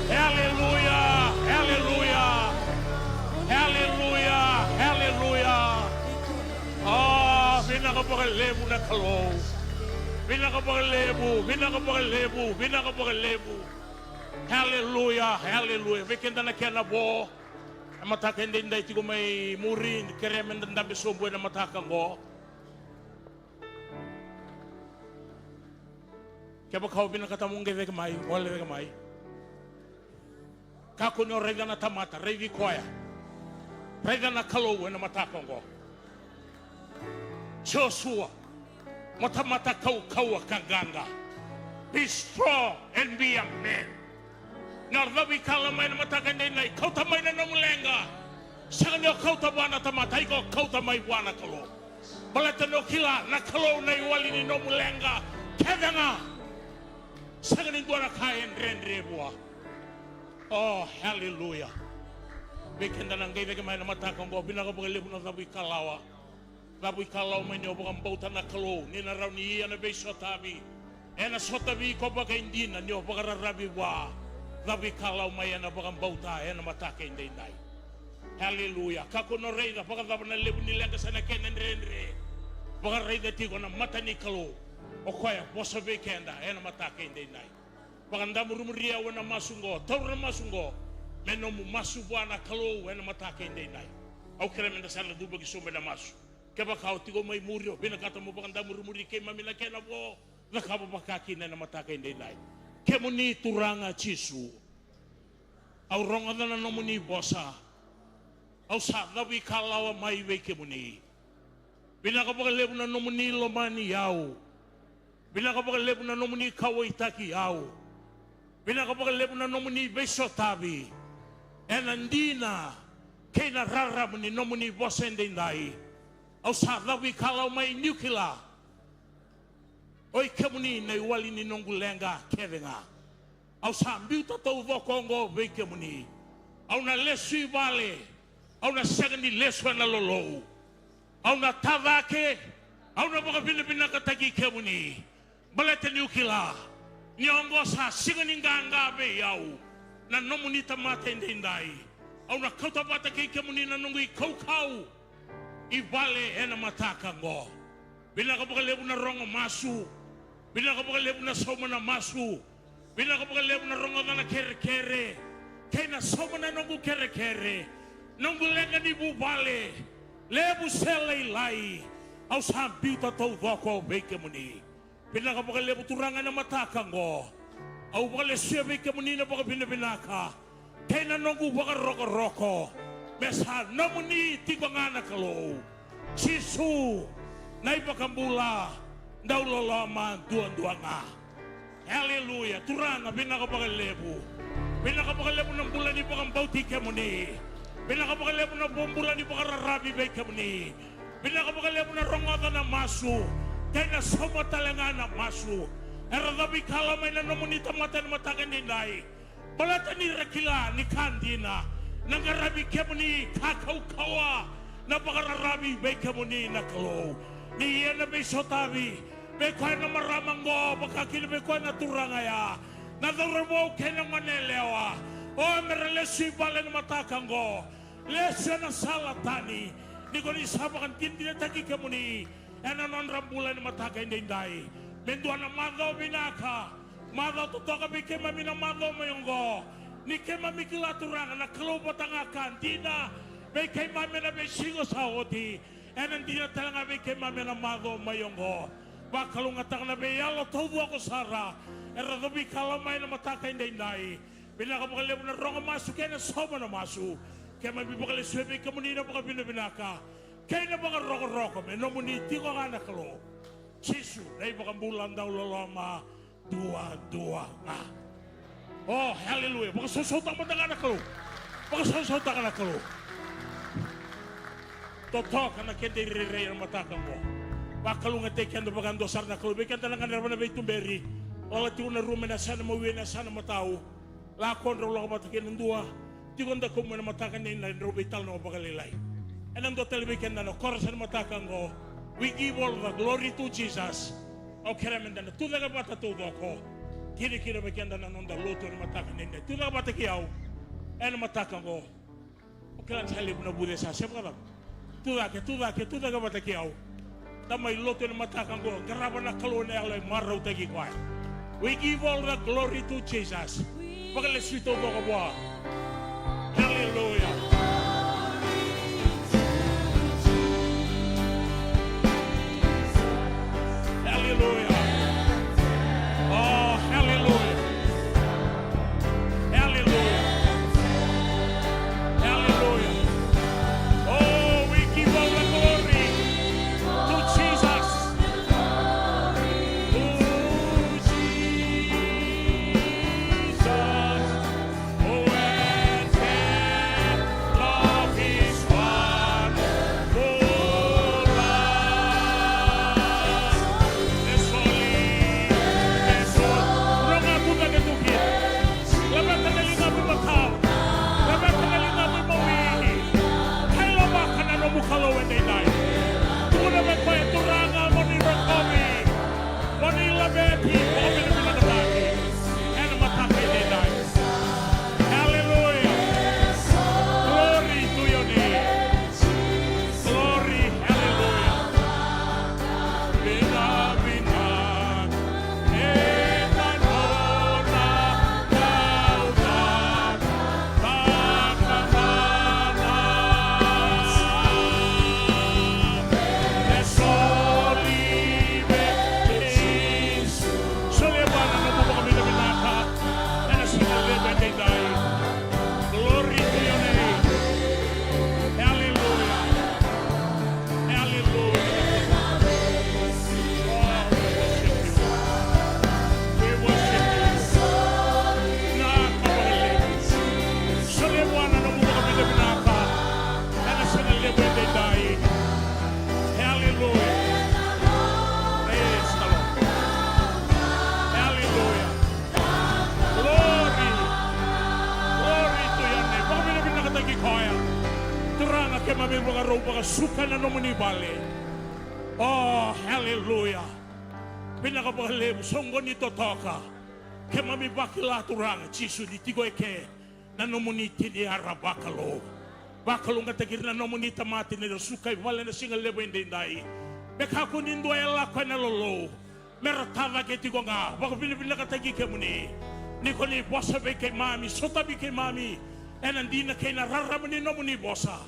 haleluya, haleluya, haleluya, haleluya. A, vinaka vakalevu na Kalou. Vinaka vakalevu, vinaka vakalevu, vinaka vakalevu. Haleluya, haleluya. Vei keda na kena vo, na mataka edaidai tiko mai muri, ni kerea meda dabe sobu ena mataka oqo. Kevaka o vinakata mo qai cake mai, gole cake mai. Kakua ni o raica na tamata, raici koya. Raica na Kalou ena mataka oqo. Josua, mo tamata kaukauwa ka qaqa. Be strong and be a man. Na cavuikalawa mai na mataka edaidai, kauta mai na nomu leqa. Sega ni o kauta vua na tamata, iko kauta mai vua na Kalou. Baleta ni o kila na Kalou na iwali ni nomu leqa kece ga. Sega ni dua na ka e dredre vua. O, haleluya. Vei keda na qai cake mai na mataka oqo, vinaka vakalevu na cavuikalawa. Cavuikalawa mai ni o vakabauta na Kalou ni na rawa ni ia na veisotavi. Ena sotavi iko vakaidina ni o vakararavi vua. Cavuikalawa mai ena vakabauta ena mataka edaidai. Haleluya. Kakua ni o raica vakacava na levu ni leqa se na kena dredre. Vakaraica tiko na mata ni Kalou. O koya vosa vei keda ena mataka edaidai. Vakadamurimuri au ena masu oqo, taura na masu oqo. Me nomu masu vua na Kalou ena mataka edaidai. Au kerea meda sa na dubaki sobu ena masu. Kevaka o tiko mai muri, o vinakata mo vakadamurimuri keimami na kena vo, cakava vaka kina ena mataka edaidai. Kemuni Turaga Jisu, au rogoca na nomuni vosa. Au sa cavuikalawa mai vei kemuni. Vinaka vakalevu na nomuni lomani au. Vinaka vakalevu na nomuni kauwaitaki au. Vinaka vakalevu na nomuni veisotavi. Ena dina kei na rarama ni nomuni vosa edaidai. Au sa cavuikalawa mai niu kila. O i kemuni na iwali ni noqu leqa kece ga. Au sa biuta taucoko oqo vei kemuni. Au na lesu i vale. Au na sega ni lesu ena lolou. Au na tacake. Au na vakavinavinakataki kemuni. Baleta niu kila ni oqo sa siga ni qaqa vei au. Na nomuni tamata edaidai. Au na kauta vata kei kemuni na noqu ikaukau i vale ena mataka oqo. Vinaka vakalevu na rogo masu. Vinaka vakalevu na sauma na masu. Vinaka vakalevu na rogoca na kerekere kei na sauma na noqu kerekere. Noqu leqa ni vuvale, levu se lailai, au sa biuta taucoko vei kemuni. Vinaka vakalevu Turaga ena mataka oqo. Au vakalesuya vei kemuni na vakavinavinaka kei na noqu vakarokoroko. Me sa nomuni tiko ga na Kalou. Jisu, na iVakabula dau loloma duadua ga. Aleluya. Turaga, vinaka vakalevu. Vinaka vakalevu na bula ni vakabauti kemuni. Vinaka vakalevu na bula ni vakararavi vei kemuni. Vinaka vakalevu na rogoca na masu kei na sauma tale ga na masu. Era cavuikalawa mai na nomuni tamata ena mataka edaidai. Baleta ni ra kila ni ka dina na qaravi kemuni, ka kaukauwa na vakararavi vei kemuni na Kalou. Ni ia na veisotavi vei koya na marama oqo, vaka kina vei koya na turaga ya, na cauravou kei na goneyalewa. O, me ra lesu i vale ena mataka oqo. Lesu ena sala tani. Ni ko ni sa vakadinadinataki kemuni ena nodra bula ena mataka edaidai. Me dua na macawa vinaka. Macawa totoka vei keimami na macawa mai oqo. Ni keimami kila Turaga na Kalou vata ga ka dina vei keimami ena veisiga sa oti. Ena dina tale ga vei keimami ena macawa mai oqo. Vakalougatataka na veiyalo taucoko sara era cavuikalawa mai ena mataka edaidai. Vinaka vakalevu na rogo masu kei na sauma na masu. Keimami vakalesuya vei kemuni na vakavinavinaka kei na vakarokoroko me nomuni tiko ga na Kalou. Jisu na iVakabula dau loloma duadua ga. O, aleluya. Vakasausautaka mada ga na Kalou. Vakasausautaka na Kalou. Totoka na keda irairai ena mataka oqo. Vakalougatataki keda vakadua sara na Kalou. Vei keda na gadreva na veituberi, lala tiko na rumu ena yasana mawi, ena yasana matau. Lako drau lako vata kei na dua tiko dakumu ena mataka ni na drau veitalanoa vakalailai. Ena dua tale vei keda na chorus ena mataka oqo. We give all the glory to Jesus. Au kerea meda na tucake vata taucoko. Kidakida vei keda na noda lotu ena mataka nikua. Tucake vata kei au ena mataka oqo. O kila ni sa levu na vuce sa se vakacava. Tucake, tucake, tucake vata kei au. Da mai lotu ena mataka oqo, qarava na Kalou ena yalo e marautaki koya. We give all the glory to Jesus. Vakalesui taucoko vua. Hallelujah. Hallelujah. Oh, hallelujah. Hallelujah. Hallelujah. Oh, we give all the glory to Jesus. To Jesus. Oh, and tell of his wonderful love. That's all he, that's all. Rogoca na tucake tu kina. Laveta na ligamu i matau. Laveta na ligamu i mawi. Kei lomaka na nomu Kalou edaidai. Tukuna vei koya, Turaga, mo ni rokovi. Mo ni laveti, mo ni vinavinakataki. Ena mataka edaidai. Hallelujah. Glory to your name. Glory, hallelujah. Vinaka, vinaka. Ena nona tauca. Solia vua na nomu vakavinavinaka ena siga levu edaidai. Glory to your name. Hallelujah. Hallelujah. Oh, we worship you. We worship you. Vinaka vakalevu. Solia vua na nomu vakavinavinaka ena siga levu edaidai. Hallelujah. Praise the Lord. Hallelujah. Glory. Glory to your name. Vakavinavinakataki koya. Turaga, keimami vakarau vakasuka ena nomuni vale. Oh, hallelujah. Vinaka vakalevu, soqoni totoka. Keimami vakila, Turaga Jisu, ni tiko eke na nomuni tiniara vakalou. Vakalougatataki ira na nomuni tamata ni ra suka i vale ena siga levu edaidai. Me kakua ni dua e lako ena lolou. Me ra tacake tiko ga, vakavinavinakataki kemuni. Ni ko ni vosa vei keimami, sotavi keimami ena dina kei na rarama ni nomuni vosa.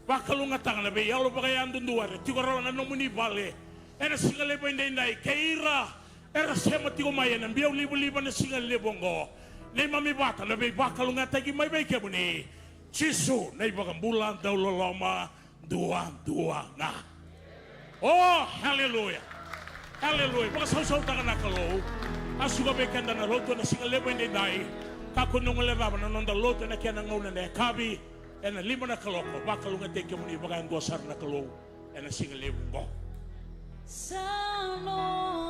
Vakalougatataka na veiyalo vakayadudua era tiko rawa na nomuni vale ena siga levu edaidai, kei ira era sema tiko mai ena biau livaliva na siga levu oqo. Neimami vata na veivakalougatataki mai vei kemuni. Jisu na iVakabula dau loloma duadua ga. Oh, hallelujah. Hallelujah. Vakasausautaka na Kalou. A suka vei keda na lotu ena siga levu edaidai. Kakua ni o guilecava na noda lotu ena kena gauna ena yakavi, ena lima na kaloko. Vakalougatataki kemuni vakayadua sara na Kalou ena siga levu oqo. Sa no